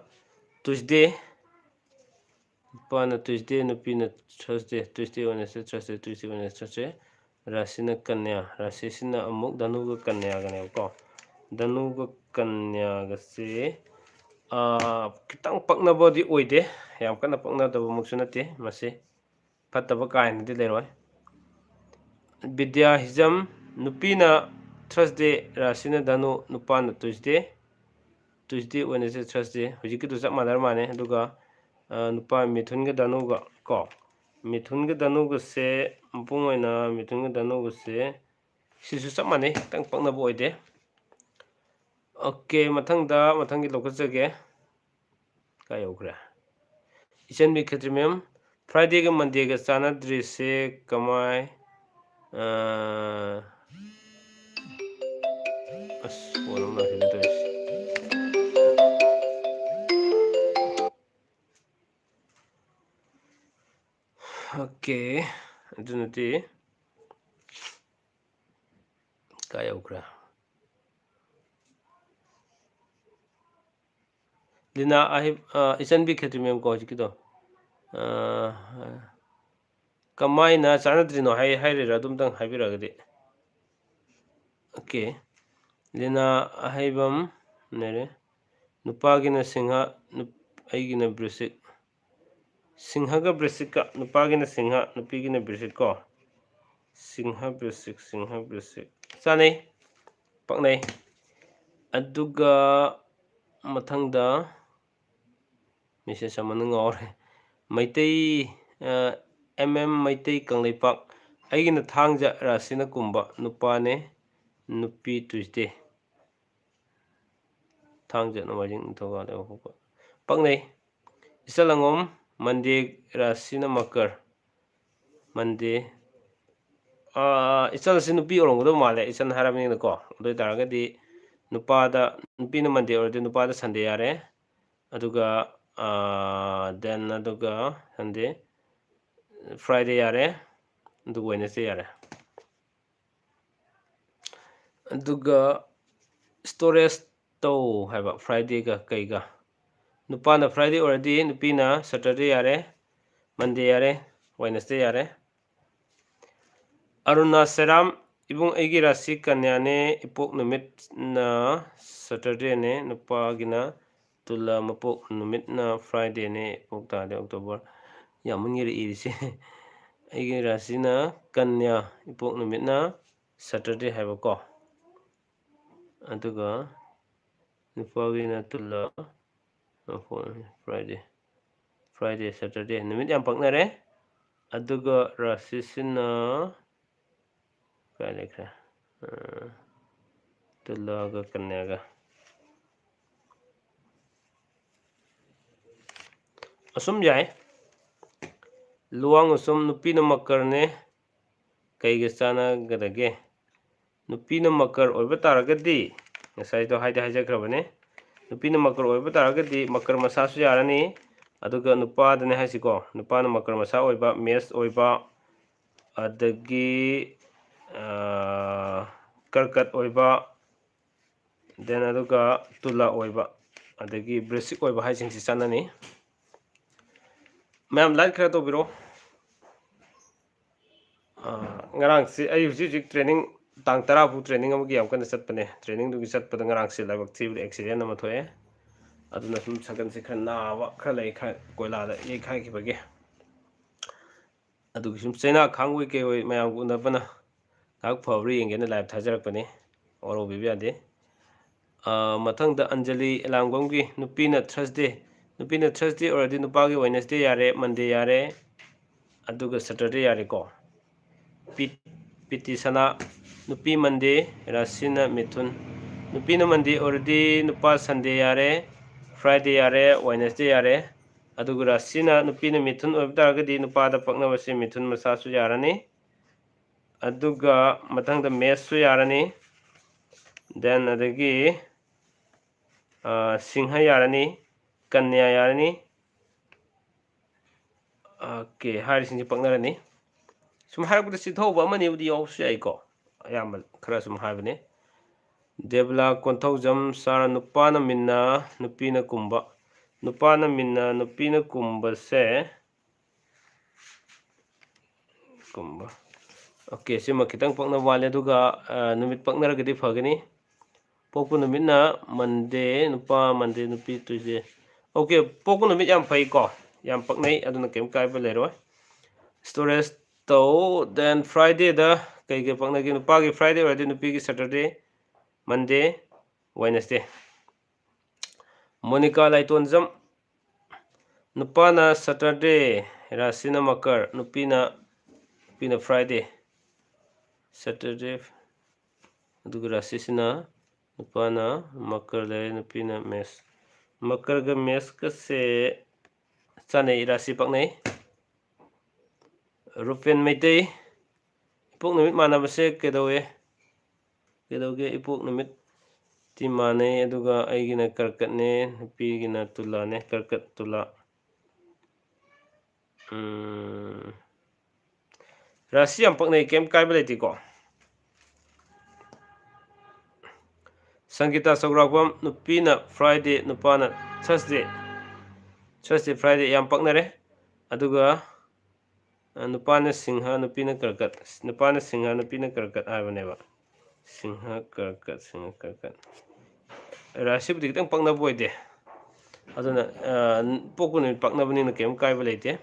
Tuesday, ꯅꯨꯄꯥꯅ Tuesday, ꯅꯨꯄꯤꯅ Thursday, Tuesday, Wednesday, Thursday, Tuesday, Wednesday, Thursday꯫ ꯔꯥꯁꯤꯅ Kanya, ꯔꯥꯁꯤꯁꯤꯅ ꯑꯃꯨꯛ ꯙꯅꯨꯒ ꯀꯟꯌꯥꯒꯅꯦꯕꯀꯣ꯫ ꯙꯅꯨꯒ ꯀꯟꯌꯥꯒꯁꯦ, ꯑ, ꯈꯤꯇꯪ ꯄꯛꯅꯕꯗꯤ ꯑꯣꯏꯗꯦ, ꯌꯥꯝ ꯀꯟꯅ ꯄꯛꯅꯗꯕꯃꯛꯁꯨ ꯅꯠꯇꯦ ꯃꯁꯤ꯫ ꯐꯠꯇꯕ ꯀꯥ ꯍꯦꯟꯅꯗꯤ ꯂꯩꯔꯣꯏ꯫ ꯕꯤꯗ꯭ꯌꯥ ꯍꯤꯖꯝ, ꯅꯨꯄꯤꯅ Thursday, ꯔꯥꯁꯤꯅ ꯙꯅꯨ, ꯅꯨꯄꯥꯅ Tuesday꯫ Tuesday, Wednesday, Thursday꯫ ꯍꯧꯖꯤꯛꯀꯤꯗꯨ ꯆꯞ ꯃꯥꯟꯅꯔ ꯃꯥꯜꯂꯦ꯫ ꯑꯗꯨꯒ, ꯑ, ꯅꯨꯄꯥ ꯃꯤꯊꯨꯟꯒ ꯙꯅꯨꯒ ꯀꯣ, ꯃꯤꯊꯨꯟꯒ ꯙꯅꯨꯒꯁꯦ, ꯃꯄꯨꯡ ꯑꯣꯏꯅ ꯃꯤꯊꯨꯟꯒ ꯙꯅꯨꯒꯁꯦ, ꯁꯤꯁꯨ ꯆꯞ ꯃꯥꯟꯅꯩ, ꯈꯤꯇꯪ ꯄꯛꯅꯕ ꯑꯣꯏꯗꯦ꯫ OK, ꯃꯊꯪꯗ, ꯃꯊꯪꯒꯤ ꯂꯧꯈꯠꯆꯒꯦ꯫ ꯀꯥꯏ ꯌꯧꯈ꯭ꯔꯦ? ꯏꯆꯟꯕꯤ ꯈꯦꯇ꯭ꯔꯤ ꯃꯦꯝ, Fridayꯒ Mondayꯒ ꯆꯥꯟꯅꯗ꯭ꯔꯤꯁꯦ ꯀꯃꯥꯏ? ꯑ, ꯑꯁ, ꯐꯣꯟ ꯑꯃ ꯂꯥꯛꯁꯤꯜꯂꯦ ꯇꯧꯔꯤꯁꯦ꯫ OK, ꯑꯗꯨꯅꯗꯤ ꯀꯥꯏ ꯌꯧꯈ꯭ꯔꯦ? ꯂꯤꯅꯥ ꯑꯍꯩ-, ꯑ, ꯏꯆꯟꯕꯤ ꯈꯦꯇ꯭ꯔꯤ ꯃꯦꯝ ꯀꯣ ꯍꯧꯖꯤꯛꯀꯤꯗꯣ꯫ ꯑ, ꯀꯃꯥꯏꯅ ꯆꯥꯟꯅꯗ꯭ꯔꯤꯅꯣ ꯍꯥꯏ-, ꯍꯥꯏꯔꯤꯔꯥ? ꯑꯗꯨꯝꯇꯪ ꯍꯥꯏꯕꯤꯔꯛꯑꯒꯗꯤ꯫ OK꯫ ꯂꯤꯅꯥ ꯑꯍꯩꯕꯝ ꯂꯩꯔꯦ꯫ ꯅꯨꯄꯥꯒꯤꯅ ꯁꯤꯡꯍ, ꯅꯨꯞ-, ꯑꯩꯒꯤꯅ ꯕ꯭ꯔꯤꯁꯤꯛ꯫ ꯁꯤꯡꯍꯒ ꯕ꯭ꯔꯤꯁꯤꯛꯀ, ꯅꯨꯄꯥꯒꯤꯅ ꯁꯤꯡꯍ, ꯅꯨꯄꯤꯒꯤꯅ ꯕ꯭ꯔꯤꯁꯤꯛ ꯀꯣ꯫ ꯁꯤꯡꯍ ꯕ꯭ꯔꯤꯁꯤꯛ, ꯁꯤꯡꯍ ꯕ꯭ꯔꯤꯁꯤꯛ꯫ ꯆꯥꯅꯩ, ꯄꯛꯅꯩ꯫ ꯑꯗꯨꯒ ꯃꯊꯪꯗ message ꯑꯃꯅ ꯉꯥꯎꯔꯦ꯫ ꯃꯩꯇꯩ, ꯑ, MM ꯃꯩꯇꯩ ꯀꯪꯂꯩꯄꯥꯛ꯫ ꯑꯩꯒꯤꯅ ꯊꯥꯡꯖ, ꯔꯥꯁꯤꯅ ꯀꯨꯝꯕ, ꯅꯨꯄꯥꯅꯦ, ꯅꯨꯄꯤ Tuesday꯫ ꯊꯥꯡꯖ, ꯅꯣꯡꯃꯥꯏꯖꯤꯡ, ꯅꯤꯡꯊꯧꯀꯥꯕ, ꯂꯩꯕꯥꯛꯄꯣꯛꯄ꯫ ꯄꯛꯅꯩ꯫ ꯏꯆꯜ ꯑꯉꯣꯝ, Monday, ꯔꯥꯁꯤꯅ ꯃꯀꯔ꯫ Monday꯫ ꯑꯥ, ꯏꯆꯜꯁꯤ ꯅꯨꯄꯤ ꯑꯣꯏꯔꯝꯒꯗꯧ ꯃꯥꯜꯂꯦ, ꯏꯆꯜ ꯍꯥꯏꯔꯕꯅꯤꯅꯀꯣ꯫ ꯑꯗꯨ ꯑꯣꯏ ꯇꯥꯔꯒꯗꯤ ꯅꯨꯄꯥꯗ, ꯅꯨꯄꯤꯅ Monday ꯑꯣꯏꯔꯗꯤ ꯅꯨꯄꯥꯗ Sunday ꯌꯥꯔꯦ꯫ ꯑꯗꯨꯒ, ꯑꯥ, then ꯑꯗꯨꯒ Sunday, Friday ꯌꯥꯔꯦ꯫ ꯑꯗꯨꯒ Wednesday ꯌꯥꯔꯦ꯫ ꯑꯗꯨꯒ storage ꯇꯧ ꯍꯥꯏꯕ Fridayꯒ ꯀꯩꯒ꯫ ꯅꯨꯄꯥꯅ Friday ꯑꯣꯏꯔꯗꯤ ꯅꯨꯄꯤꯅ Saturday ꯌꯥꯔꯦ, Monday ꯌꯥꯔꯦ, Wednesday ꯌꯥꯔꯦ꯫ ꯑꯔꯨꯅꯥ ꯁꯦꯔꯥꯝ, ꯏꯕꯨꯡ ꯑꯩꯒꯤ ꯔꯥꯁꯤ ꯀꯟꯌꯥꯅꯦ, ꯏꯄꯣꯛ ꯅꯨꯃꯤꯠꯅ Saturdayꯅꯦ, ꯅꯨꯄꯥꯒꯤꯅ ꯇꯨꯂꯥ, ꯃꯄꯣꯛ ꯅꯨꯃꯤꯠꯅ Fridayꯅꯦ, ꯏꯄꯣꯛ ꯇꯥꯔꯗꯤ October꯫ ꯌꯥꯝꯃꯟꯒꯔꯦ ꯏꯔꯤꯁꯦ꯫ ꯑꯩꯒꯤ ꯔꯥꯁꯤꯅ ꯀꯟꯌꯥ, ꯏꯄꯣꯛ ꯅꯨꯃꯤꯠꯅ Saturday ꯍꯥꯏꯕꯀꯣ꯫ ꯑꯗꯨꯒ ꯅꯨꯄꯥꯒꯤꯅ ꯇꯨꯂꯥ, Friday, Friday, Saturday, ꯅꯨꯃꯤꯠ ꯌꯥꯝ ꯄꯛꯅꯔꯦ꯫ ꯑꯗꯨꯒ ꯔꯥꯁꯤꯁꯤꯅ ꯀꯥꯏ ꯂꯩꯈ꯭ꯔꯦ? ꯑ, ꯇꯨꯂꯥꯒ ꯀꯟꯌꯥꯒ꯫ ꯑꯁꯨꯝ ꯌꯥꯏ꯫ ꯂꯨꯋꯥꯡ ꯑꯁꯨꯝ ꯅꯨꯄꯤꯅ ꯃꯀꯔꯅꯦ꯫ ꯀꯩꯒ ꯆꯥꯟꯅꯒꯗꯒꯦ? ꯅꯨꯄꯤꯅ ꯃꯀꯔ ꯑꯣꯏꯕ ꯇꯥꯔꯒꯗꯤ, ꯉꯁꯥꯏꯗꯣ ꯍꯥꯏꯗꯤ ꯍꯥꯏꯖꯈ꯭ꯔꯕꯅꯦ, ꯅꯨꯄꯤꯅ ꯃꯀꯔ ꯑꯣꯏꯕ ꯇꯥꯔꯒꯗꯤ ꯃꯀꯔ ꯃꯁꯥꯁꯨ ꯌꯥꯔꯅꯤ꯫ ꯑꯗꯨꯒ ꯅꯨꯄꯥꯗꯅꯦ ꯍꯥꯏꯁꯤꯀꯣ, ꯅꯨꯄꯥꯅ ꯃꯀꯔ ꯃꯁꯥ ꯑꯣꯏꯕ, ꯃꯦꯁ ꯑꯣꯏꯕ, ꯑꯗꯒꯤ, ꯑ, ꯀꯔꯀꯠ ꯑꯣꯏꯕ, then ꯑꯗꯨꯒ ꯇꯨꯂꯥ ꯑꯣꯏꯕ, ꯑꯗꯒꯤ ꯕ꯭ꯔꯤꯁꯤꯛ ꯑꯣꯏꯕ ꯍꯥꯏꯁꯤꯡꯁꯤ ꯆꯠꯅꯅꯤ꯫ ꯃꯌꯥꯝ like ꯈꯔ ꯇꯧꯕꯤꯔꯣ꯫ ꯑ, ꯉꯔꯥꯡꯁꯤ ꯑꯩ ꯍꯧꯖꯤꯛ ꯍꯧꯖꯤꯛ training, ꯇꯥꯡ ꯇꯔꯥ ꯐꯥꯎ training ꯑꯃꯒꯤ ꯌꯥꯝ ꯀꯟꯅ ꯆꯠꯄꯅꯦ꯫ Trainingꯗꯨꯒꯤ ꯆꯠꯄꯗ ꯉꯔꯥꯡꯁꯤ ꯂꯥꯏꯕꯛ ꯊꯤꯕꯗ accident ꯑꯃ ꯊꯣꯛꯑꯦ꯫ ꯑꯗꯨꯅ ꯁꯨꯝ ꯁꯒꯟꯁꯦ ꯈꯔ ꯅꯥꯕ ꯈꯔ ꯂꯩ, ꯈꯔ ꯀꯣꯏꯂꯥꯗ ꯌꯩꯈꯥꯏꯈꯤꯕꯒꯤ꯫ ꯑꯗꯨꯒꯤ ꯁꯨꯝ ꯆꯩꯅꯥ ꯈꯥꯡꯕꯣꯏ ꯀꯩ ꯑꯣꯏ ꯃꯌꯥꯝꯒ ꯎꯅꯕꯅ ꯉꯥꯏꯍꯥꯛ ꯐꯕ꯭ꯔꯥ ꯌꯦꯡꯒꯦꯅ live ꯊꯥꯖꯔꯛꯄꯅꯤ꯫ ꯋꯥꯔꯧꯕꯤꯕ ꯌꯥꯗꯦ꯫ ꯑ, ꯃꯊꯪꯗ ꯑꯟꯖꯂꯤ ꯑꯦꯂꯥꯡꯕꯝꯒꯤ ꯅꯨꯄꯤꯅ Thursday, ꯅꯨꯄꯤꯅ Thursday ꯑꯣꯏꯔꯗꯤ ꯅꯨꯄꯥꯒꯤ Wednesday ꯌꯥꯔꯦ, Monday ꯌꯥꯔꯦ, ꯑꯗꯨꯒ Saturday ꯌꯥꯔꯦꯀꯣ꯫ ꯄꯤ-, ꯄꯤꯇꯤ ꯁꯅꯥ, ꯅꯨꯄꯤ Monday, ꯔꯥꯁꯤꯅ ꯃꯤꯊꯨꯟ꯫ ꯅꯨꯄꯤꯅ Monday ꯑꯣꯏꯔꯗꯤ ꯅꯨꯄꯥ Sunday ꯌꯥꯔꯦ, Friday ꯌꯥꯔꯦ, Wednesday ꯌꯥꯔꯦ꯫ ꯑꯗꯨꯒ ꯔꯥꯁꯤꯅ ꯅꯨꯄꯤꯅ ꯃꯤꯊꯨꯟ ꯑꯣꯏꯕ ꯇꯥꯔꯒꯗꯤ ꯅꯨꯄꯥꯗ ꯄꯛꯅꯕꯁꯦ ꯃꯤꯊꯨꯟ ꯃꯁꯥꯁꯨ ꯌꯥꯔꯅꯤ꯫ ꯑꯗꯨꯒ ꯃꯊꯪꯗ ꯃꯦꯁꯁꯨ ꯌꯥꯔꯅꯤ꯫ Then ꯑꯗꯒꯤ, ꯑ, ꯁꯤꯡꯍ ꯌꯥꯔꯅꯤ, ꯀꯟꯌꯥ ꯌꯥꯔꯅꯤ꯫ OK, ꯍꯥꯏꯔꯤꯁꯤꯡꯁꯦ ꯄꯛꯅꯔꯅꯤ꯫ ꯁꯨꯝ ꯍꯥꯏꯔꯛꯄꯗ ꯆꯤꯊꯍꯧꯕ ꯑꯃꯅꯤꯕꯨꯗꯤ ꯌꯥꯎꯕꯁꯨ ꯌꯥꯏꯀꯣ, ꯑꯌꯥꯝꯕ ꯈꯔ ꯁꯨꯝ ꯍꯥꯏꯕꯅꯦ꯫ ꯗꯦꯕꯂꯥ ꯀꯣꯟꯊꯧꯖꯝ ꯁꯥꯔ, ꯅꯨꯄꯥꯅ ꯃꯤꯟꯅ, ꯅꯨꯄꯤꯅ ꯀꯨꯝꯕ꯫ ꯅꯨꯄꯥꯅ ꯃꯤꯟꯅ, ꯅꯨꯄꯤꯅ ꯀꯨꯝꯕꯁꯦ, ꯀꯨꯝꯕ꯫ OK, ꯁꯤꯃ ꯈꯤꯇꯪ ꯄꯛꯅꯕ ꯋꯥꯠꯂꯦ꯫ ꯑꯗꯨꯒ, ꯑ, ꯅꯨꯃꯤꯠ ꯄꯛꯅꯔꯒꯗꯤ ꯐꯒꯅꯤ꯫ ꯄꯣꯛꯄ ꯅꯨꯃꯤꯠꯅ Monday, ꯅꯨꯄꯥ Monday, ꯅꯨꯄꯤ Tuesday꯫ OK, ꯄꯣꯛꯄ ꯅꯨꯃꯤꯠ ꯌꯥꯝ ꯐꯩꯀꯣ, ꯌꯥꯝ ꯄꯛꯅꯩ, ꯑꯗꯨꯅ ꯀꯩꯝ ꯀꯥꯏꯕ ꯂꯩꯔꯣꯏ꯫ Storage ꯇꯧ꯫ Then Fridayꯗ ꯀꯩ ꯀꯩ ꯄꯛꯅꯒꯦ? ꯅꯨꯄꯥꯒꯤ Friday ꯑꯣꯏꯔꯗꯤ ꯅꯨꯄꯤꯒꯤ Saturday, Monday, Wednesday. ꯃꯣꯅꯤꯀꯥ ꯂꯥꯏꯇꯣꯟꯖꯝ, ꯅꯨꯄꯥꯅ Saturday, ꯔꯥꯁꯤꯅ ꯃꯀꯔ, ꯅꯨꯄꯤꯅ, ꯅꯨꯄꯤꯅ Friday꯫ Saturday, ꯑꯗꯨꯒ ꯔꯥꯁꯤꯁꯤꯅ ꯅꯨꯄꯥꯅ ꯃꯀꯔ ꯂꯩꯔꯦ, ꯅꯨꯄꯤꯅ ꯃꯦꯁ꯫ ꯃꯀꯔꯒ ꯃꯦꯁꯀꯁꯦ ꯆꯥꯅꯩ, ꯔꯥꯁꯤ ꯄꯛꯅꯩ꯫ ꯔꯨꯄꯦꯟ ꯃꯩꯇꯩ, ꯏꯄꯣꯛ ꯅꯨꯃꯤꯠ ꯃꯥꯟꯅꯕꯁꯦ ꯀꯩꯗꯧꯋꯦ? ꯀꯩꯗꯧꯒꯦ? ꯏꯄꯣꯛ ꯅꯨꯃꯤꯠꯇꯤ ꯃꯥꯟꯅꯩ, ꯑꯗꯨꯒ ꯑꯩꯒꯤꯅ ꯀꯔꯀꯠꯅꯦ, ꯅꯨꯄꯤꯒꯤꯅ ꯇꯨꯂꯥꯅꯦ, ꯀꯔꯀꯠ ꯇꯨꯂꯥ꯫ ꯎꯝ, ꯔꯥꯁꯤ ꯌꯥꯝ ꯄꯛꯅꯩ, ꯀꯩꯝ ꯀꯥꯏꯕ ꯂꯩꯇꯦꯀꯣ꯫ ꯁꯪꯒꯤꯇꯥ ꯆꯧꯔꯥꯛꯄꯝ, ꯅꯨꯄꯤꯅ Friday, ꯅꯨꯄꯥꯅ Thursday꯫ Thursday, Friday ꯌꯥꯝ ꯄꯛꯅꯔꯦ꯫ ꯑꯗꯨꯒ, ꯑ, ꯅꯨꯄꯥꯅ ꯁꯤꯡꯍ, ꯅꯨꯄꯤꯅ ꯀꯔꯀꯠ꯫ ꯅꯨꯄꯥꯅ ꯁꯤꯡꯍ, ꯅꯨꯄꯤꯅ ꯀꯔꯀꯠ ꯍꯥꯏꯕꯅꯦꯕ꯫ ꯁꯤꯡꯍ, ꯀꯔꯀꯠ, ꯁꯤꯡꯍ, ꯀꯔꯀꯠ꯫ ꯔꯥꯁꯤꯕꯨꯗꯤ ꯈꯤꯇꯪ ꯄꯛꯅꯕ ꯑꯣꯏꯗꯦ꯫ ꯑꯗꯨꯅ, ꯑ, ꯄꯣꯛꯄ ꯅꯨꯃꯤꯠ ꯄꯛꯅꯕꯅꯤꯅ ꯀꯩꯝ ꯀꯥꯏꯕ ꯂꯩꯇꯦ꯫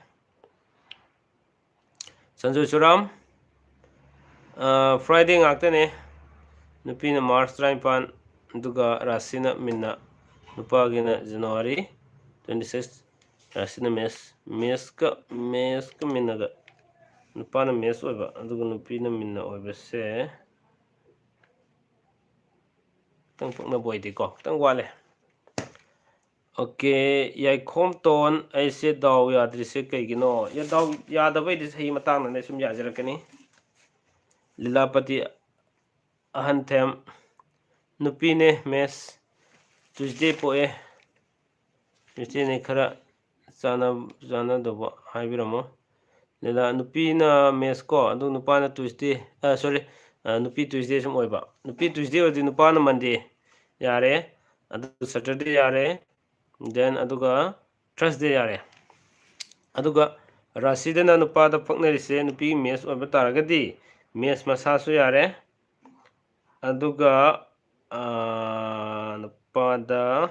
ꯁꯟꯖꯣꯏ ꯁꯨꯔꯥꯝ, ꯑ, Friday ꯉꯥꯛꯇꯅꯦ꯫ ꯅꯨꯄꯤꯅ March ꯇꯔꯥꯅꯤꯄꯥꯟ, ꯑꯗꯨꯒ ꯔꯥꯁꯤꯅ ꯃꯤꯟꯅ, ꯅꯨꯄꯥꯒꯤꯅ January twenty six, ꯔꯥꯁꯤꯅ ꯃꯦꯁ, ꯃꯦꯁꯀ, ꯃꯦꯁꯀ ꯃꯤꯟꯅꯒ꯫ ꯅꯨꯄꯥꯅ ꯃꯦꯁ ꯑꯣꯏꯕ, ꯑꯗꯨꯒ ꯅꯨꯄꯤꯅ ꯃꯤꯟꯅ ꯑꯣꯏꯕꯁꯦ ꯈꯤꯇꯪ ꯄꯛꯅꯕ ꯑꯣꯏꯗꯦꯀꯣ, ꯈꯤꯇꯪ ꯋꯥꯠꯂꯦ꯫ OK, ꯌꯥꯏꯈꯣꯝꯇꯣꯟ, ꯑꯩꯁꯦ ꯗꯥꯎ ꯌꯥꯗ꯭ꯔꯤꯁꯦ ꯀꯩꯒꯤꯅꯣ? ꯌꯥ-, ꯗꯥꯎ ꯌꯥꯗꯕꯩꯗꯤ ꯆꯍꯤ ꯃꯇꯥꯡꯗꯅꯦ, ꯁꯨꯝ ꯌꯥꯖꯔꯛꯀꯅꯤ꯫ ꯂꯤꯂꯥꯄꯇꯤ ꯑꯍꯟꯊꯦꯝ, ꯅꯨꯄꯤꯅꯦ, ꯃꯦꯁ, Tuesday ꯄꯣꯛꯑꯦ꯫ Tuesdayꯅꯦ, ꯈꯔ ꯆꯥꯟꯅ-, ꯆꯥꯟꯅꯗꯧꯕ ꯍꯥꯏꯕꯤꯔꯝꯃꯣ꯫ ꯂꯤꯂꯥ, ꯅꯨꯄꯤꯅ ꯃꯦꯁ ꯀꯣ, ꯑꯗꯨ ꯅꯨꯄꯥꯅ Tuesday, ꯑ, sorry, ꯑ, ꯅꯨꯄꯤ Tuesday ꯁꯨꯝ ꯑꯣꯏꯕ꯫ ꯅꯨꯄꯤ Tuesday ꯑꯣꯏꯔꯗꯤ ꯅꯨꯄꯥꯅ Monday ꯌꯥꯔꯦ, ꯑꯗꯨ Saturday ꯌꯥꯔꯦ, then ꯑꯗꯨꯒ Thursday ꯌꯥꯔꯦ꯫ ꯑꯗꯨꯒ ꯔꯥꯁꯤꯗꯅ ꯅꯨꯄꯥꯗ ꯄꯛꯅꯔꯤꯁꯦ ꯅꯨꯄꯤ ꯃꯦꯁ ꯑꯣꯏꯕ ꯇꯥꯔꯒꯗꯤ ꯃꯦꯁ ꯃꯁꯥꯁꯨ ꯌꯥꯔꯦ, ꯑꯗꯨꯒ, ꯑ, ꯅꯨꯄꯥꯗ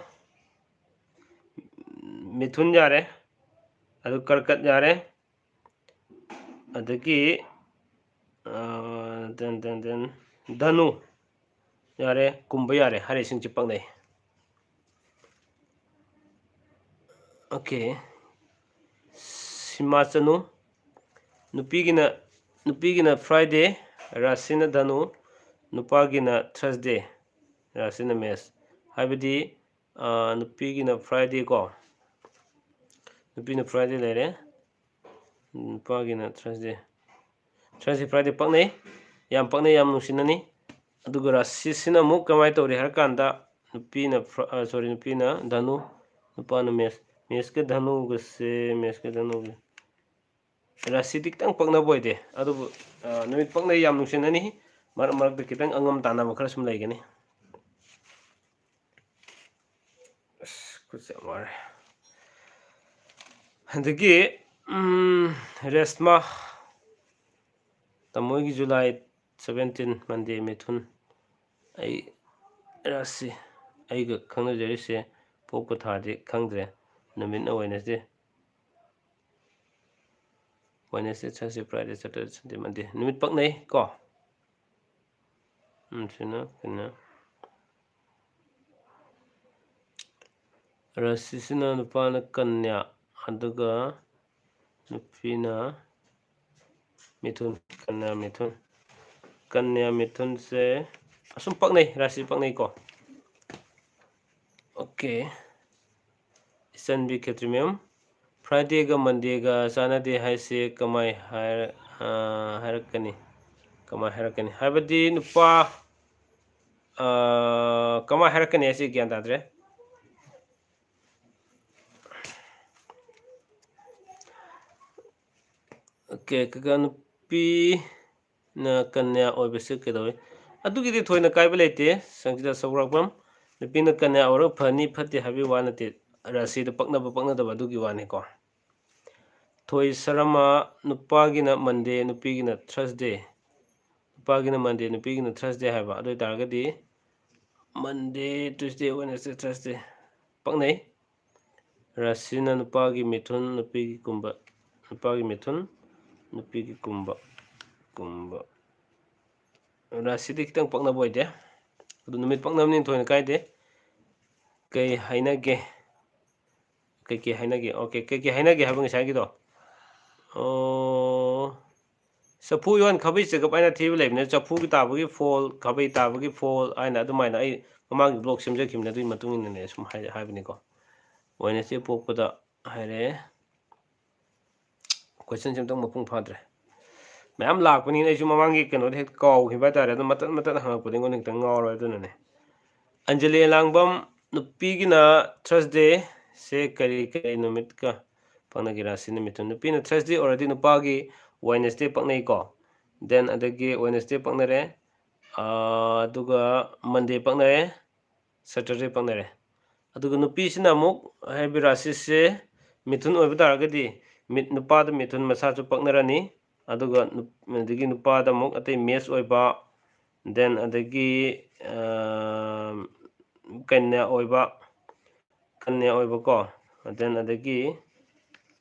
ꯃꯤꯊꯨꯟ ꯌꯥꯔꯦ, ꯑꯗꯨ ꯀꯔꯀꯠ ꯌꯥꯔꯦ, ꯑꯗꯒꯤ, ꯑ, then, then, then, ꯙꯅꯨ, ꯌꯥꯔꯦ, ꯀꯨꯝꯕ ꯌꯥꯔꯦ ꯍꯥꯏꯔꯤꯁꯤꯡꯁꯤ ꯄꯛꯅꯩ꯫ ꯑꯣꯀꯦ꯫ ꯁꯤꯃꯥ ꯆꯅꯨ꯫ ꯅꯨꯄꯤꯒꯤꯅ ꯅꯨꯄꯤꯒꯤꯅ ꯐ꯭ꯔꯥꯏꯗꯦ, ꯔꯥꯁꯤꯅ ꯙꯅꯨ, ꯅꯨꯄꯥꯒꯤꯅ ꯊꯔꯁꯗꯦ, ꯔꯥꯁꯤꯅ ꯃꯦꯁ꯫ ꯍꯥꯏꯕꯗꯤ, ꯑꯥ, ꯅꯨꯄꯤꯒꯤꯅ ꯐ꯭ꯔꯥꯏꯗꯦ ꯀꯣ꯫ ꯅꯨꯄꯤꯅ ꯐ꯭ꯔꯥꯏꯗꯦ ꯂꯩꯔꯦ꯫ ꯅꯨꯄꯥꯒꯤꯅ ꯊꯔꯁꯗꯦ꯫ ꯊꯔꯁꯗꯦ, ꯐ꯭ꯔꯥꯏꯗꯦ ꯄꯛꯅꯩ꯫ ꯌꯥꯝ ꯄꯛꯅꯩ, ꯌꯥꯝ ꯅꯨꯡꯁꯤꯅꯅꯤ꯫ ꯑꯗꯨꯒ ꯔꯥꯁꯤꯁꯤꯅ ꯑꯃꯨꯛ ꯀꯃꯥꯏꯅ ꯇꯧꯔꯤ ꯍꯥꯏꯔ ꯀꯥꯟꯗ, ꯅꯨꯄꯤꯅ ꯐ꯭ꯔ-, ꯑ, ꯁꯣꯔꯤ, ꯅꯨꯄꯤꯅ ꯙꯅꯨ, ꯅꯨꯄꯥꯅ ꯃꯦꯁ꯫ ꯃꯦꯁꯀ ꯙꯅꯨꯒꯁꯦ, ꯃꯦꯁꯀ ꯙꯅꯨꯒ-, ꯔꯥꯁꯤꯗꯤ ꯈꯤꯇꯪ ꯄꯛꯅꯕ ꯑꯣꯏꯗꯦ꯫ ꯑꯗꯨꯕꯨ, ꯑ, ꯅꯨꯃꯤꯠ ꯄꯛꯅꯩ, ꯌꯥꯝ ꯅꯨꯡꯁꯤꯅꯅꯤ꯫ ꯃꯔꯛ ꯃꯔꯛꯇ ꯈꯤꯇꯪ ꯑꯉꯝ ꯇꯥꯟꯅꯕ ꯈꯔ ꯁꯨꯝ ꯂꯩꯒꯅꯤ꯫ ꯑꯁ, ꯈꯨꯠꯁꯦ ꯌꯥꯝ ꯋꯥꯔꯦ꯫ ꯑꯗꯒꯤ, ꯎꯝ, ꯔꯦꯁꯃꯥ, ꯇꯥꯃꯣꯒꯤ ꯖꯨꯂꯥꯏ seventeen, ꯃꯟꯗꯦ, ꯃꯤꯊꯨꯟ꯫ ꯑꯩ ꯔꯥꯁꯤ, ꯑꯩꯒ ꯈꯪꯅꯖꯔꯤꯁꯦ ꯄꯣꯛꯄ ꯊꯥꯗꯤ ꯈꯪꯗ꯭ꯔꯦ, ꯅꯨꯃꯤꯠꯅ ꯋꯦꯅꯁꯗꯦ꯫ ꯋꯦꯅꯁꯗꯦ, ꯊꯔꯁꯗꯦ, ꯐ꯭ꯔꯥꯏꯗꯦ, ꯁꯦꯇꯔꯗꯦ, ꯁꯟꯗꯦ, ꯃꯟꯗꯦ꯫ ꯅꯨꯃꯤꯠ ꯄꯛꯅꯩ ꯀꯣ꯫ ꯎꯝ, ꯁꯤꯅ ꯀꯩꯅꯣ? ꯔꯥꯁꯤꯁꯤꯅ ꯅꯨꯄꯥꯅ ꯀꯟꯌꯥ, ꯑꯗꯨꯒ ꯅꯨꯄꯤꯅ ꯃꯤꯊꯨꯟ, ꯀꯟꯌꯥ ꯃꯤꯊꯨꯟ꯫ ꯀꯟꯌꯥ ꯃꯤꯊꯨꯟꯁꯦ ꯑꯁꯨꯝ ꯄꯛꯅꯩ, ꯔꯥꯁꯤ ꯄꯛꯅꯩꯀꯣ꯫ ꯑꯣꯀꯦ꯫ ꯏꯆꯟꯕꯤ ꯈꯦꯇ꯭ꯔꯤ ꯃꯦꯝ, ꯐ꯭ꯔꯥꯏꯗꯦꯒ ꯃꯟꯗꯦꯒ ꯆꯥꯟꯅꯗꯦ ꯍꯥꯏꯁꯦ ꯀꯃꯥꯏ ꯍꯥꯏꯔ-, ꯑ, ꯍꯥꯏꯔꯛꯀꯅꯤ? ꯀꯃꯥꯏ ꯍꯥꯏꯔꯛꯀꯅꯤ? ꯍꯥꯏꯕꯗꯤ ꯅꯨꯄꯥ, ꯑ, ꯀꯃꯥꯏ ꯍꯥꯏꯔꯛꯀꯅꯤ ꯍꯥꯏꯁꯦ ꯒ꯭ꯌꯥꯟ ꯇꯥꯗ꯭ꯔꯦ꯫ ꯑꯣꯀꯦ, ꯀꯀꯥ, ꯅꯨꯄꯤꯅ ꯀꯟꯌꯥ ꯑꯣꯏꯕꯁꯦ ꯀꯩꯗꯧꯋꯤ? ꯑꯗꯨꯒꯤꯗꯤ ꯊꯣꯏꯅ ꯀꯥꯏꯕ ꯂꯩꯇꯦ, ꯁꯪꯖꯤꯇꯥ ꯁꯧꯒ꯭ꯔꯥꯛꯄꯝ꯫ ꯅꯨꯄꯤꯅ ꯀꯟꯌꯥ ꯑꯣꯏꯔꯒ ꯐꯅꯤ ꯐꯠꯇꯦ ꯍꯥꯏꯕꯒꯤ ꯋꯥ ꯅꯠꯇꯦ, ꯔꯥꯁꯤꯗ ꯄꯛꯅꯕ ꯄꯛꯅꯗꯕ ꯑꯗꯨꯒꯤ ꯋꯥꯅꯤꯀꯣ꯫ ꯊꯣꯏ ꯁꯔꯃ, ꯅꯨꯄꯥꯒꯤꯅ ꯃꯟꯗꯦ, ꯅꯨꯄꯤꯒꯤꯅ ꯊꯔꯁꯗꯦ꯫ ꯅꯨꯄꯥꯒꯤꯅ ꯃꯟꯗꯦ, ꯅꯨꯄꯤꯒꯤꯅ ꯊꯔꯁꯗꯦ ꯍꯥꯏꯕ꯫ ꯑꯗꯨ ꯑꯣꯏ ꯇꯥꯔꯒꯗꯤ ꯃꯟꯗꯦ, ꯇ꯭ꯌꯨꯁꯗꯦ, ꯋꯦꯅꯁꯗꯦ, ꯊꯔꯁꯗꯦ ꯄꯛꯅꯩ꯫ ꯔꯥꯁꯤꯅ ꯅꯨꯄꯥꯒꯤ ꯃꯤꯊꯨꯟ, ꯅꯨꯄꯤꯒꯤ ꯀꯨꯝꯕ, ꯅꯨꯄꯥꯒꯤ ꯃꯤꯊꯨꯟ, ꯅꯨꯄꯤꯒꯤ ꯀꯨꯝꯕ, ꯀꯨꯝꯕ꯫ ꯔꯥꯁꯤꯗꯤ ꯈꯤꯇꯪ ꯄꯛꯅꯕ ꯑꯣꯏꯗꯦ꯫ ꯑꯗꯨ ꯅꯨꯃꯤꯠ ꯄꯛꯅꯕꯅꯤꯅ ꯊꯣꯏꯅ ꯀꯥꯏꯗꯦ꯫ ꯀꯩ ꯍꯥꯏꯅꯒꯦ? ꯀꯩꯀꯩ ꯍꯥꯏꯅꯒꯦ? ꯑꯣꯀꯦ, ꯀꯩꯀꯩ ꯍꯥꯏꯅꯒꯦ ꯍꯥꯏꯕ ꯉꯁꯥꯏꯒꯤꯗꯣ? ꯑꯣ, ꯆꯐꯨ ꯎꯌꯥꯟ ꯈꯥꯕꯩ ꯆꯦꯒꯞ ꯍꯥꯏꯅ ꯊꯤꯕ ꯂꯩꯕꯅꯦ꯫ ꯆꯐꯨꯒꯤ ꯇꯥꯕꯒꯤ ꯐꯣꯜ, ꯈꯥꯕꯩ ꯇꯥꯕꯒꯤ ꯐꯣꯜ ꯍꯥꯏꯅ ꯑꯗꯨꯃꯥꯏꯅ ꯑꯩ ꯃꯃꯥꯡꯒꯤ ꯕ꯭ꯂꯣꯛ ꯁꯦꯝꯖꯈꯤꯕꯅꯦ, ꯑꯗꯨꯒꯤ ꯃꯇꯨꯡ ꯏꯟꯅꯅꯦ ꯁꯨꯝ ꯍꯥꯏ-, ꯍꯥꯏꯕꯅꯤꯀꯣ꯫ ꯋꯦꯅꯁꯗꯦ ꯄꯣꯛꯄꯗ ꯍꯥꯏꯔꯦ꯫ ꯀꯣꯏꯁꯟꯁꯦ ꯑꯝꯇꯪ ꯃꯄꯨꯡ ꯐꯥꯗ꯭ꯔꯦ꯫ ꯃꯌꯥꯝ ꯂꯥꯛꯄꯅꯤꯅ ꯑꯩꯁꯨ ꯃꯃꯥꯡꯒꯤ ꯀꯩꯅꯣꯗ ꯍꯦꯛ ꯀꯥꯎꯈꯤꯕ ꯍꯥꯏꯇꯥꯔꯦ꯫ ꯑꯗꯨꯝ ꯃꯇꯠ ꯃꯇꯠ ꯍꯪꯉꯛꯄꯗ ꯑꯩꯉꯣꯟꯗ ꯈꯤꯇꯪ ꯉꯥꯎꯔꯦ꯫ ꯑꯗꯨꯅꯅꯦ꯫ ꯑꯟꯖꯂꯤ ꯑꯦꯂꯥꯡꯕꯝ, ꯅꯨꯄꯤꯒꯤꯅ ꯊꯔꯁꯗꯦꯁꯦ ꯀꯔꯤ ꯀꯔꯤ ꯅꯨꯃꯤꯠꯀ ꯄꯛꯅꯒꯦ? ꯔꯥꯁꯤꯅ ꯃꯤꯊꯨꯟ꯫ ꯅꯨꯄꯤꯅ ꯊꯔꯁꯗꯦ ꯑꯣꯏꯔꯗꯤ ꯅꯨꯄꯥꯒꯤ ꯋꯦꯅꯁꯗꯦ ꯄꯛꯅꯩꯀꯣ꯫ ꯗꯦꯟ ꯑꯗꯒꯤ ꯋꯦꯅꯁꯗꯦ ꯄꯛꯅꯔꯦ, ꯑꯥ, ꯑꯗꯨꯒ ꯃꯟꯗꯦ ꯄꯛꯅꯔꯦ, ꯁꯦꯇꯔꯗꯦ ꯄꯛꯅꯔꯦ꯫ ꯑꯗꯨꯒ ꯅꯨꯄꯤꯁꯤꯅ ꯑꯃꯨꯛ ꯍꯥꯏꯕꯗꯤ ꯔꯥꯁꯤꯁꯦ ꯃꯤꯊꯨꯟ ꯑꯣꯏꯕ ꯇꯥꯔꯒꯗꯤ ꯃꯤꯠ-, ꯅꯨꯄꯥꯗ ꯃꯤꯊꯨꯟ ꯃꯁꯥꯁꯨ ꯄꯛꯅꯔꯅꯤ꯫ ꯑꯗꯨꯒ ꯅꯨꯞ-, ꯑꯗꯒꯤ ꯅꯨꯄꯥꯗ ꯑꯃꯨꯛ ꯑꯇꯩ ꯃꯦꯁ ꯑꯣꯏꯕ, ꯗꯦꯟ ꯑꯗꯒꯤ, ꯑꯥ, ꯀꯟꯌꯥ ꯑꯣꯏꯕ, ꯀꯟꯌꯥ ꯑꯣꯏꯕꯀꯣ, ꯗꯦꯟ ꯑꯗꯒꯤ,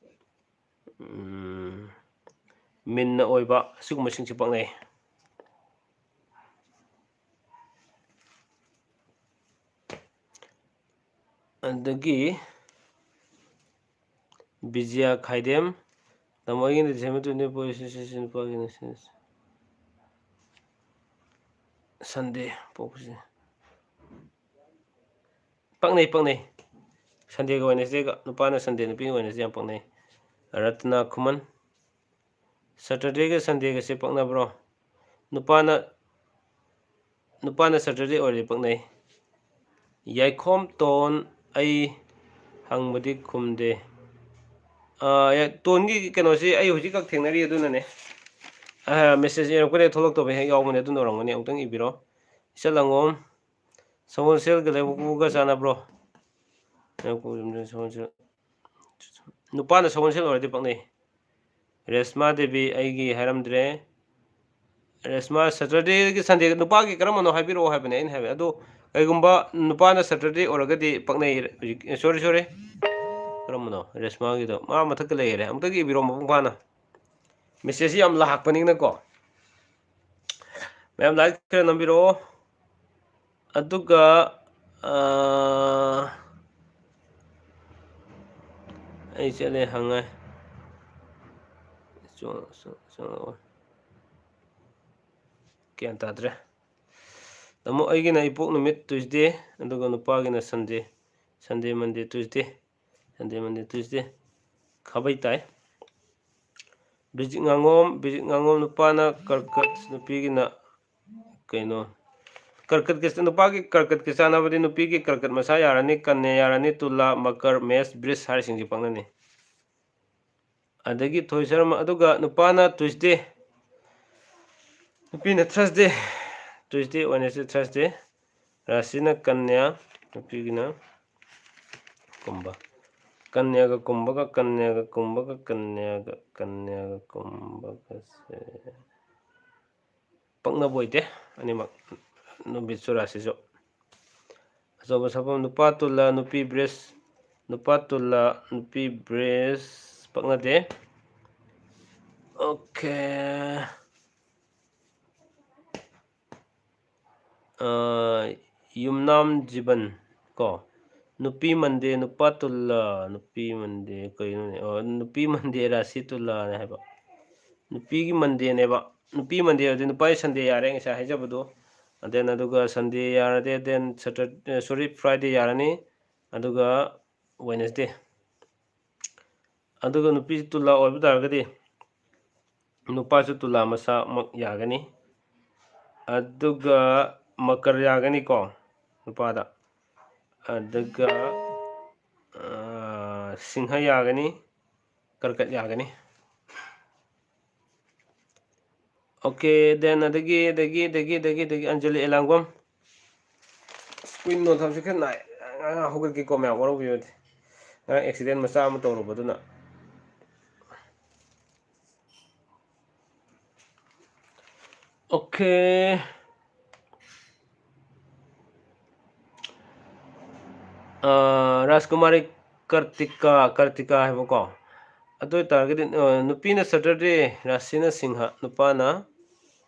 ꯎꯝ, ꯃꯤꯟꯅ ꯑꯣꯏꯕ, ꯑꯁꯤꯒꯨꯝꯕꯁꯤꯡꯁꯤ ꯄꯛꯅꯩ꯫ ꯑꯗꯒꯤ ꯕꯤꯖꯤꯌꯥ ꯈꯥꯏꯗꯦꯝ, ꯇꯥꯃꯣ ꯑꯩꯒꯤꯅ ꯗꯤꯁꯦꯝꯕꯔ twenty four, ꯅꯨꯄꯥꯒꯤꯅ ꯁꯟꯗꯦ ꯄꯣꯛꯄꯁꯦ꯫ ꯄꯛꯅꯩ, ꯄꯛꯅꯩ꯫ ꯁꯟꯗꯦꯒ ꯋꯦꯅꯁꯗꯦꯒ, ꯅꯨꯄꯥꯅ ꯁꯟꯗꯦ, ꯅꯨꯄꯤꯅ ꯋꯦꯅꯁꯗꯦ ꯌꯥꯝ ꯄꯛꯅꯩ꯫ ꯔꯠꯅ ꯈꯨꯃꯟ, ꯁꯇꯔꯗꯦꯒ ꯁꯟꯗꯦꯒꯁꯦ ꯄꯛꯅꯕ꯭ꯔꯣ? ꯅꯨꯄꯥꯅ, ꯅꯨꯄꯥꯅ ꯁꯇꯔꯗꯦ ꯑꯣꯏꯔꯗꯤ ꯄꯛꯅꯩ꯫ ꯌꯥꯏꯈꯣꯝ ꯇꯣꯟ, ꯑꯩ ꯍꯪꯕꯗꯤ ꯈꯨꯝꯗꯦ꯫ ꯑꯥ, ꯌꯥ-, ꯇꯣꯟꯒꯤ ꯀꯩꯅꯣꯁꯤ ꯑꯩ ꯍꯧꯖꯤꯛꯈꯛ ꯊꯦꯡꯅꯔꯤ, ꯑꯗꯨꯅꯅꯦ꯫ ꯑꯥ, ꯃꯦꯁꯦꯖ ꯏꯔꯛꯄꯗ ꯊꯣꯛꯂꯛꯇꯕ ꯍꯦꯛ ꯌꯥꯎꯕꯅꯦ, ꯑꯗꯨꯅ ꯑꯣꯏꯔꯝꯒꯅꯤ꯫ ꯑꯃꯨꯛꯇꯪ ꯏꯕꯤꯔꯣ꯫ ꯏꯆꯜ ꯂꯥꯡꯉꯣꯝ, ꯁꯒꯣꯜꯁꯦꯜꯒ ꯂꯩꯕꯥꯛꯄꯣꯛꯄꯒ ꯆꯥꯟꯅꯕ꯭ꯔꯣ? ꯂꯩꯕꯥꯛꯄꯣꯛꯄ ꯁꯒꯣꯜꯁꯦꯜ꯫ ꯅꯨꯄꯥꯅ ꯁꯒꯣꯜꯁꯦꯜ ꯑꯣꯏꯔꯗꯤ ꯄꯛꯅꯩ꯫ ꯔꯦꯁꯃꯥ ꯗꯦꯕꯤ, ꯑꯩꯒꯤ ꯍꯥꯏꯔꯝꯗ꯭ꯔꯦ꯫ ꯔꯦꯁꯃꯥ, ꯁꯇꯔꯗꯦꯒꯤ ꯁꯟꯗꯦ, ꯅꯨꯄꯥꯒꯤ ꯀꯔꯝꯕꯅꯣ ꯍꯥꯏꯕꯤꯔꯛꯑꯣ ꯍꯥꯏꯕꯅꯦ ꯑꯩꯅ ꯍꯥꯏꯕ꯫ ꯑꯗꯣ ꯀꯩꯒꯨꯝꯕ ꯅꯨꯄꯥꯅ ꯁꯇꯔꯗꯦ ꯑꯣꯏꯔꯒꯗꯤ ꯄꯛꯅꯩ꯫ ꯍꯧꯖꯤꯛ, sorry, sorry꯫ ꯀꯔꯝꯕꯅꯣ? ꯔꯦꯁꯃꯥꯒꯤꯗꯣ꯫ ꯃꯥ ꯃꯊꯛꯇ ꯂꯩꯈꯔꯦ꯫ ꯑꯃꯨꯛꯇꯒ ꯏꯕꯤꯔꯣ ꯃꯄꯨꯡ ꯐꯥꯅ꯫ ꯃꯦꯁꯦꯖꯁꯤ ꯌꯥꯝ ꯂꯥꯛꯄꯅꯤꯅꯀꯣ꯫ ꯃꯌꯥꯝ ꯂꯥꯏꯛ ꯈꯔ ꯅꯝꯕꯤꯔꯛꯑꯣ꯫ ꯑꯗꯨꯒ ꯑꯥ, ꯑꯩ ꯆꯠꯂꯦ ꯍꯪꯉꯦ꯫ ꯆꯣ-, ꯆꯣ-, ꯆꯣ-, ꯒ꯭ꯌꯥꯟ ꯇꯥꯗ꯭ꯔꯦ꯫ ꯇꯥꯃꯣ, ꯑꯩꯒꯤꯅ ꯏꯄꯣꯛ ꯅꯨꯃꯤꯠ Tuesday, ꯑꯗꯨꯒ ꯅꯨꯄꯥꯒꯤꯅ Sunday꯫ Sunday, Monday, Tuesday꯫ Sunday, Monday, Tuesday꯫ ꯈꯥꯕꯩ ꯇꯥꯏ꯫ ꯕꯤꯖꯤꯠ ꯉꯥꯉꯣꯝ, ꯕꯤꯖꯤꯠ ꯉꯥꯉꯣꯝ ꯅꯨꯄꯥꯅ ꯀꯔꯀꯠ, ꯅꯨꯄꯤꯒꯤꯅ ꯀꯩꯅꯣ? ꯀꯔꯀꯠꯀꯤ, ꯅꯨꯄꯥꯒꯤ ꯀꯔꯀꯠꯀꯤ ꯆꯥꯟꯅꯕꯗꯤ ꯅꯨꯄꯤꯒꯤ ꯀꯔꯀꯠ ꯃꯁꯥ ꯌꯥꯔꯅꯤ, ꯀꯟꯌꯥ ꯌꯥꯔꯅꯤ, ꯇꯨꯂꯥ, ꯃꯀꯔ, ꯃꯦꯁ, ꯕ꯭ꯔꯤꯖ ꯍꯥꯏꯔꯤꯁꯤꯡꯁꯤ ꯄꯛꯅꯅꯤ꯫ ꯑꯗꯒꯤ ꯊꯣꯏ ꯁꯔꯃ, ꯑꯗꯨꯒ ꯅꯨꯄꯥꯅ Tuesday, ꯅꯨꯄꯤꯅ Thursday, Tuesday, Wednesday, Thursday, ꯔꯥꯁꯤꯅ Kanya, ꯅꯨꯄꯤꯒꯤꯅ Kumbh. ꯀꯟꯌꯥꯒ ꯀꯨꯝꯚꯒ, ꯀꯟꯌꯥꯒ ꯀꯨꯝꯚꯒ, ꯀꯟꯌꯥꯒ, ꯀꯟꯌꯥꯒ ꯀꯨꯝꯚꯒꯁꯦ ꯄꯛꯅꯕ ꯑꯣꯏꯗꯦ, ꯑꯅꯤꯃꯛ ꯅꯨꯃꯤꯠꯁꯨ ꯔꯥꯁꯤꯁꯨ꯫ ꯑꯆꯧꯕ ꯁꯛꯐꯝ ꯅꯨꯄꯥ ꯇꯨꯂꯥ, ꯅꯨꯄꯤ ꯕ꯭ꯔꯤꯖ, ꯅꯨꯄꯥ ꯇꯨꯂꯥ, ꯅꯨꯄꯤ ꯕ꯭ꯔꯤꯖ ꯄꯛꯅꯗꯦ꯫ ꯑꯣꯀꯦ꯫ ꯑꯥ, ꯌꯨꯝꯅꯥꯝ ꯖꯤꯕꯟ ꯀꯣ, ꯅꯨꯄꯤ Monday, ꯅꯨꯄꯥ ꯇꯨꯂꯥ, ꯅꯨꯄꯤ Monday ꯀꯩꯅꯣꯅꯦ? ꯑꯣ, ꯅꯨꯄꯤ Monday ꯔꯥꯁꯤ ꯇꯨꯂꯥꯅꯦ ꯍꯥꯏꯕ꯫ ꯅꯨꯄꯤꯒꯤ Mondayꯅꯦꯕ꯫ ꯅꯨꯄꯤ Monday ꯑꯣꯏꯔꯗꯤ ꯅꯨꯄꯥꯒꯤ Sunday ꯌꯥꯔꯦ, ꯉꯁꯥꯏ ꯍꯥꯏꯖꯕꯗꯣ꯫ And then ꯑꯗꯨꯒ Sunday ꯌꯥꯔꯗꯤ, then Saturday, sorry, Friday ꯌꯥꯔꯅꯤ꯫ ꯑꯗꯨꯒ Wednesday꯫ ꯑꯗꯨꯒ ꯅꯨꯄꯤꯁꯨ ꯇꯨꯂꯥ ꯑꯣꯏꯕ ꯇꯥꯔꯒꯗꯤ ꯅꯨꯄꯥꯁꯨ ꯇꯨꯂꯥ ꯃꯁꯥꯃꯛ ꯌꯥꯒꯅꯤ꯫ ꯑꯗꯨꯒ ꯃꯀꯔ ꯌꯥꯒꯅꯤꯀꯣ ꯅꯨꯄꯥꯗ꯫ ꯑꯗꯨꯒ, ꯑꯥ, ꯁꯤꯡꯍ ꯌꯥꯒꯅꯤ, ꯀꯔꯀꯠ ꯌꯥꯒꯅꯤ꯫ ꯑꯣꯀꯦ, then ꯑꯗꯒꯤ, ꯑꯗꯒꯤ, ꯑꯗꯒꯤ, ꯑꯗꯒꯤ, ꯑꯗꯒꯤ ꯑꯟꯖꯂꯤ ꯑꯦꯂꯥꯡꯕꯝ꯫ Screen ꯅꯣꯟꯊꯕꯁꯦ ꯈꯔ ꯅꯥꯏ꯫ ꯉꯔꯥꯡ ꯍꯧꯒꯠꯀꯦꯀꯣ ꯃꯌꯥꯝ, ꯋꯥꯔꯧꯕꯤꯕꯗꯤ꯫ ꯉꯔꯥꯡ accident ꯃꯆꯥ ꯑꯃ ꯇꯧꯔꯨꯕꯗꯨꯅ꯫ ꯑꯣꯀꯦ꯫ ꯑꯥ, ꯔꯥꯖꯀꯨꯃꯥꯔꯤ ꯀꯔꯇꯤꯀꯥ, ꯀꯔꯇꯤꯀꯥ ꯍꯥꯏꯕꯀꯣ꯫ ꯑꯗꯨ ꯑꯣꯏꯇꯥꯔꯒꯗꯤ, ꯑꯥ, ꯅꯨꯄꯤꯅ Saturday, ꯔꯥꯁꯤꯅ ꯁꯤꯡꯍ, ꯅꯨꯄꯥꯅ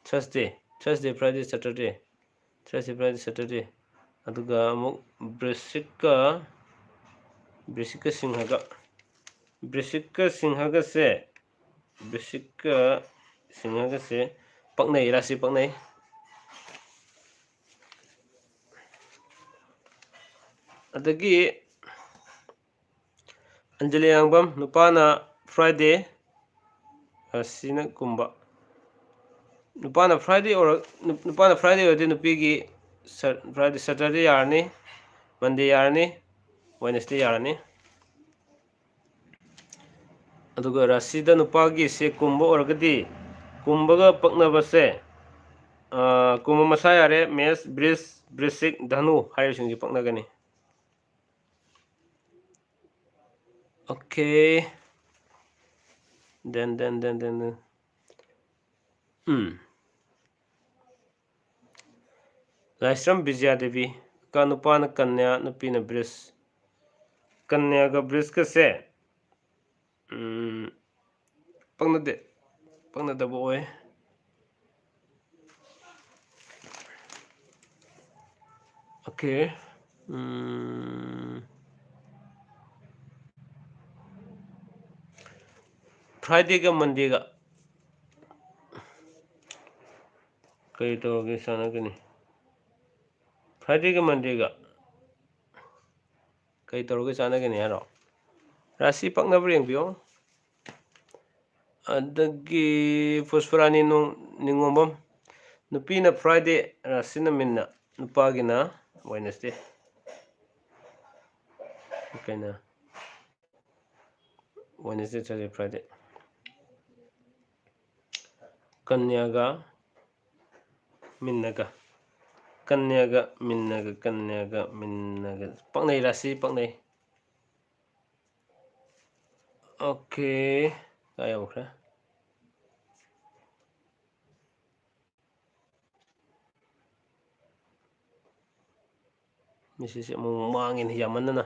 Thursday, Thursday, Friday, Saturday꯫ Thursday, Friday, Saturday꯫ ꯑꯗꯨꯒ ꯑꯃꯨꯛ ꯕ꯭ꯔꯤꯁꯤꯛꯀ ꯕ꯭ꯔꯤꯁꯤꯛꯀ ꯁꯤꯡꯍꯒ ꯕ꯭ꯔꯤꯁꯤꯛꯀ ꯁꯤꯡꯍꯒꯁꯦ ꯕ꯭ꯔꯤꯁꯤꯛꯀ ꯁꯤꯡꯍꯒꯁꯦ ꯄꯛꯅꯩ, ꯔꯥꯁꯤ ꯄꯛꯅꯩ꯫ ꯑꯗꯒꯤ ꯑꯟꯖꯂꯤ ꯑꯉꯥꯡꯕꯝ, ꯅꯨꯄꯥꯅ Friday, ꯔꯥꯁꯤꯅ ꯀꯨꯝꯕ꯫ ꯅꯨꯄꯥꯅ Friday ꯑꯣꯏꯔ-, ꯅꯨ-, ꯅꯨꯄꯥꯅ Friday ꯑꯣꯏꯔꯗꯤ ꯅꯨꯄꯤꯒꯤ ꯁ-, Friday, Saturday ꯌꯥꯔꯅꯤ, Monday ꯌꯥꯔꯅꯤ, Wednesday ꯌꯥꯔꯅꯤ꯫ ꯑꯗꯨꯒ ꯔꯥꯁꯤꯗ ꯅꯨꯄꯥꯒꯤꯁꯦ ꯀꯨꯝꯕ ꯑꯣꯏꯔꯒꯗꯤ, ꯀꯨꯝꯕꯒ ꯄꯛꯅꯕꯁꯦ, ꯑ, ꯀꯨꯝꯕ ꯃꯁꯥ ꯌꯥꯔꯦ, ꯃꯦꯁ, ꯕ꯭ꯔꯤꯁ, ꯕ꯭ꯔꯤꯁꯤꯛ, ꯙꯅꯨ ꯍꯥꯏꯔꯤꯕꯁꯤꯡꯁꯤ ꯄꯛꯅꯒꯅꯤ꯫ Okay. Then, then, then, then, then. ꯎꯝ꯫ ꯂꯥꯏꯁ꯭ꯔꯝ ꯕꯤꯖꯌꯥꯗꯦꯕꯤ, ꯀ-, ꯅꯨꯄꯥꯅ ꯀꯟꯌꯥ, ꯅꯨꯄꯤꯅ ꯕ꯭ꯔꯤꯁ꯫ ꯀꯟꯌꯥꯒ ꯕ꯭ꯔꯤꯁꯀꯁꯦ, ꯎꯝ, ꯄꯛꯅꯗꯦ, ꯄꯛꯅꯗꯕ ꯑꯣꯏ꯫ Okay. ꯎꯝ, Fridayꯒ Mondayꯒ ꯀꯔꯤ ꯇꯧꯔꯒ ꯆꯥꯟꯅꯒꯅꯤ? Fridayꯒ Mondayꯒ ꯀꯔꯤ ꯇꯧꯔꯒ ꯆꯥꯟꯅꯒꯅꯤ ꯍꯥꯏꯔꯣ? ꯔꯥꯁꯤ ꯄꯛꯅꯕ꯭ꯔꯥ ꯌꯦꯡꯕꯤꯌꯣ꯫ ꯑꯗꯒꯤ ꯄꯨꯁꯄꯔꯥꯅꯤ ꯅꯣꯡ-, ꯅꯤꯉꯣꯝꯕꯝ, ꯅꯨꯄꯤꯅ Friday, ꯔꯥꯁꯤꯅ ꯃꯤꯟꯅ, ꯅꯨꯄꯥꯒꯤꯅ Wednesday꯫ ꯀꯩꯅꯣ? Wednesday, Thursday, Friday꯫ ꯀꯟꯌꯥꯒ ꯃꯤꯟꯅꯒ꯫ ꯀꯟꯌꯥꯒ ꯃꯤꯟꯅꯒ, ꯀꯟꯌꯥꯒ ꯃꯤꯟꯅꯒ꯫ ꯄꯛꯅꯩ, ꯔꯥꯁꯤ ꯄꯛꯅꯩ꯫ Okay, ꯀꯥꯏ ꯌꯧꯈ꯭ꯔꯦ? ꯃꯁꯤꯁꯦ ꯑꯃꯨꯛ ꯃꯥꯡꯉꯤꯅꯦ ꯌꯥꯝꯃꯟꯗꯅ꯫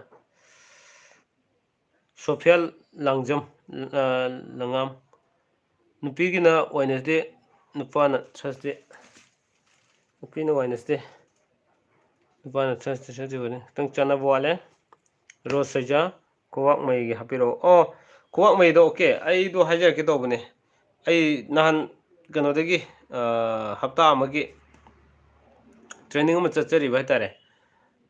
ꯁꯣꯐꯤꯌꯥ ꯂꯥꯡꯖꯝ, ꯑ, ꯂꯉꯥꯝ꯫ ꯅꯨꯄꯤꯒꯤꯅ Wednesday, ꯅꯨꯄꯥꯅ Thursday꯫ ꯅꯨꯄꯤꯅ Wednesday, ꯅꯨꯄꯥꯅ Thursday ꯁꯠꯈꯤꯕꯅꯤ꯫ ꯈꯤꯇꯪ ꯆꯥꯟꯅꯕ ꯋꯥꯠꯂꯦ꯫ ꯔꯣꯁ ꯁꯩꯖꯥ, ꯈꯨꯋꯥꯛꯃꯩꯒꯤ ꯍꯥꯞꯄꯤꯔꯛꯑꯣ꯫ ꯑꯣ, ꯈꯨꯋꯥꯛꯃꯩꯗꯣ, okay, ꯑꯩꯗꯣ ꯍꯥꯏꯖꯔꯛꯀꯦ ꯇꯧꯕꯅꯦ꯫ ꯑꯩ ꯅꯍꯥꯟ ꯀꯩꯅꯣꯗꯒꯤ, ꯑ, ꯍꯞꯇꯥ ꯑꯃꯒꯤ training ꯑꯃ ꯆꯠꯆꯔꯤꯕ ꯍꯥꯏꯇꯥꯔꯦ꯫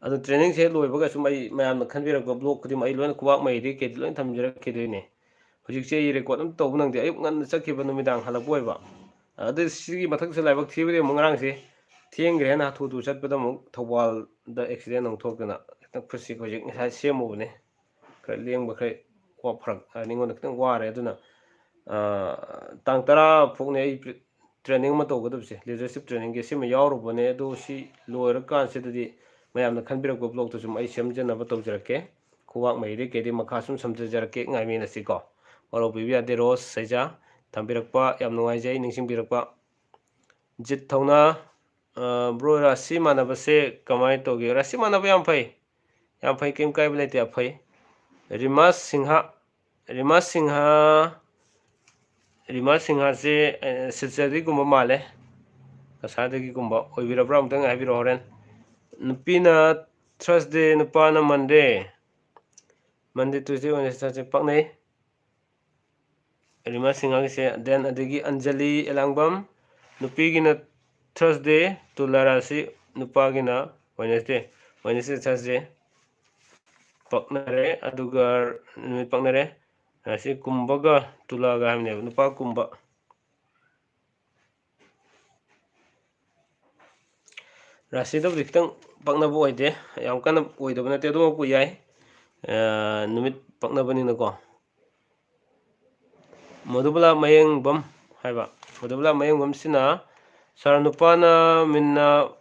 ꯑꯗꯨ trainingꯁꯦ ꯂꯣꯏꯕꯒ ꯁꯨꯝ ꯑꯩ ꯃꯌꯥꯝꯅ ꯈꯟꯕꯤꯔꯛꯄ vlog ꯈꯨꯗꯤꯡꯃꯛ ꯑꯩ ꯂꯣꯏꯅ ꯈꯨꯋꯥꯛꯃꯩꯗꯤ ꯀꯩꯗꯤ ꯂꯣꯏꯅ ꯊꯝꯖꯔꯛꯈꯤꯗꯣꯏꯅꯦ꯫ ꯍꯧꯖꯤꯛꯁꯦ ꯑꯩ record ꯑꯝꯇ ꯇꯧꯕ ꯅꯪꯗꯦ꯫ ꯑꯌꯨꯛ ꯉꯟꯅ ꯆꯠꯈꯤꯕ, ꯅꯨꯃꯤꯗꯥꯡ ꯍꯜꯂꯛꯄ ꯑꯣꯏꯕ꯫ ꯑꯗꯨ ꯁꯤꯒꯤ ꯃꯊꯛꯁꯦ ꯂꯥꯏꯕꯛ ꯊꯤꯕꯗꯤ ꯑꯃꯨꯛ ꯉꯔꯥꯡꯁꯦ ꯊꯦꯡꯈ꯭ꯔꯦꯅ ꯍꯥꯊꯨ ꯍꯥꯊꯨ ꯆꯠꯄꯗ ꯑꯃꯨꯛ ꯊꯧꯕꯥꯜꯗ accident ꯑꯃꯨꯛ ꯊꯣꯛꯇꯅ ꯈꯤꯇꯪ ꯈꯨꯠꯁꯤ ꯍꯧꯖꯤꯛ ꯉꯁꯥꯏ ꯁꯦꯝꯃꯨꯕꯅꯦ꯫ ꯈꯔ ꯂꯦꯡꯕ ꯈꯔ ꯋꯥ ꯐꯔꯛ, ꯑ, ꯑꯩꯉꯣꯟꯗ ꯈꯤꯇꯪ ꯋꯥꯔꯦ꯫ ꯑꯗꯨꯅ, ꯑ, ꯇꯥꯡ ꯇꯔꯥ ꯐꯥꯎꯅꯦ ꯑꯩ training ꯑꯃ ꯇꯧꯒꯗꯕꯁꯦ, leadership trainingꯒꯤ꯫ ꯁꯤꯃ ꯌꯥꯎꯔꯨꯕꯅꯦ, ꯑꯗꯣ ꯁꯤ ꯂꯣꯏꯔꯀꯥꯟꯁꯤꯗꯗꯤ ꯃꯌꯥꯝꯅ ꯈꯟꯕꯤꯔꯛꯄ vlogꯇꯨ ꯁꯨꯝ ꯑꯩ ꯁꯦꯝꯖꯅꯕ ꯇꯧꯖꯔꯛꯀꯦ꯫ ꯈꯨꯋꯥꯛꯃꯩꯗꯤ ꯀꯩꯗꯤ ꯃꯈꯥ ꯁꯨꯝ ꯁꯝꯊꯖꯔꯛꯀꯦ, ꯉꯥꯏꯃꯤꯟꯅꯁꯤꯀꯣ꯫ ꯋꯥꯔꯧꯕꯤꯕ ꯌꯥꯗꯦ꯫ ꯔꯣꯁ ꯁꯩꯖꯥ ꯊꯝꯕꯤꯔꯛꯄ ꯌꯥꯝ ꯅꯨꯡꯉꯥꯏꯖꯩ, ꯅꯤꯡꯁꯤꯡꯕꯤꯔꯛꯄ꯫ ꯖꯤꯠ ꯊꯧꯅꯥ, ꯑ, bro, ꯔꯥꯁꯤ ꯃꯥꯟꯅꯕꯁꯦ ꯀꯃꯥꯏꯅ ꯇꯧꯒꯦ? ꯔꯥꯁꯤ ꯃꯥꯟꯅꯕ ꯌꯥꯝ ꯐꯩ, ꯌꯥꯝ ꯐꯩ, ꯀꯩꯝ ꯀꯥꯏꯕ ꯂꯩꯇꯦ, ꯌꯥꯝ ꯐꯩ꯫ ꯔꯤꯃꯥ ꯁꯤꯡꯍ, ꯔꯤꯃꯥ ꯁꯤꯡꯍ, ꯔꯤꯃꯥ ꯁꯤꯡꯍꯁꯦ, ꯑ, ꯁꯤꯜꯆꯔꯗꯒꯤꯒꯨꯝꯕ ꯃꯥꯜꯂꯦ, ꯀꯁꯥꯔꯗꯒꯤꯒꯨꯝꯕ ꯑꯣꯏꯕꯤꯔꯕ꯭ꯔꯥ? ꯑꯃꯨꯛꯇꯪ ꯍꯥꯏꯕꯤꯔꯛꯑꯣ ꯍꯣꯔꯦꯟ꯫ ꯅꯨꯄꯤꯅ Thursday, ꯅꯨꯄꯥꯅ Monday꯫ Monday, Tuesday, Wednesday, Thursday ꯄꯛꯅꯩ꯫ Rima ꯁꯤꯡꯍꯒꯤꯁꯦ꯫ Then ꯑꯗꯒꯤ ꯑꯟꯖꯂꯤ ꯑꯦꯂꯥꯡꯕꯝ, ꯅꯨꯄꯤꯒꯤꯅ Thursday, ꯇꯨꯂꯥ ꯔꯥꯁꯤ, ꯅꯨꯄꯥꯒꯤꯅ Wednesday, Wednesday, Thursday ꯄꯛꯅꯔꯦ꯫ ꯑꯗꯨꯒ ꯅꯨꯃꯤꯠ ꯄꯛꯅꯔꯦ꯫ ꯔꯥꯁꯤ ꯀꯨꯝꯕꯒ ꯇꯨꯂꯥꯒ ꯍꯥꯏꯕꯅꯦꯕ, ꯅꯨꯄꯥ ꯀꯨꯝꯕ꯫ ꯔꯥꯁꯤꯗꯕꯨꯗꯤ ꯈꯤꯇꯪ ꯄꯛꯅꯕ ꯑꯣꯏꯗꯦ, ꯌꯥꯝ ꯀꯟꯅ ꯑꯣꯏꯗꯕ ꯅꯠꯇꯦ, ꯑꯗꯨꯃꯛꯄꯨ ꯌꯥꯏ, ꯑ, ꯅꯨꯃꯤꯠ ꯄꯛꯅꯕꯅꯤꯅꯀꯣ꯫ ꯃꯙꯨꯕꯂꯥ ꯃꯌꯦꯡꯕꯝ ꯍꯥꯏꯕ, ꯃꯙꯨꯕꯂꯥ ꯃꯌꯦꯡꯕꯝꯁꯤꯅ, sir, ꯅꯨꯄꯥꯅ ꯃꯤꯟꯅ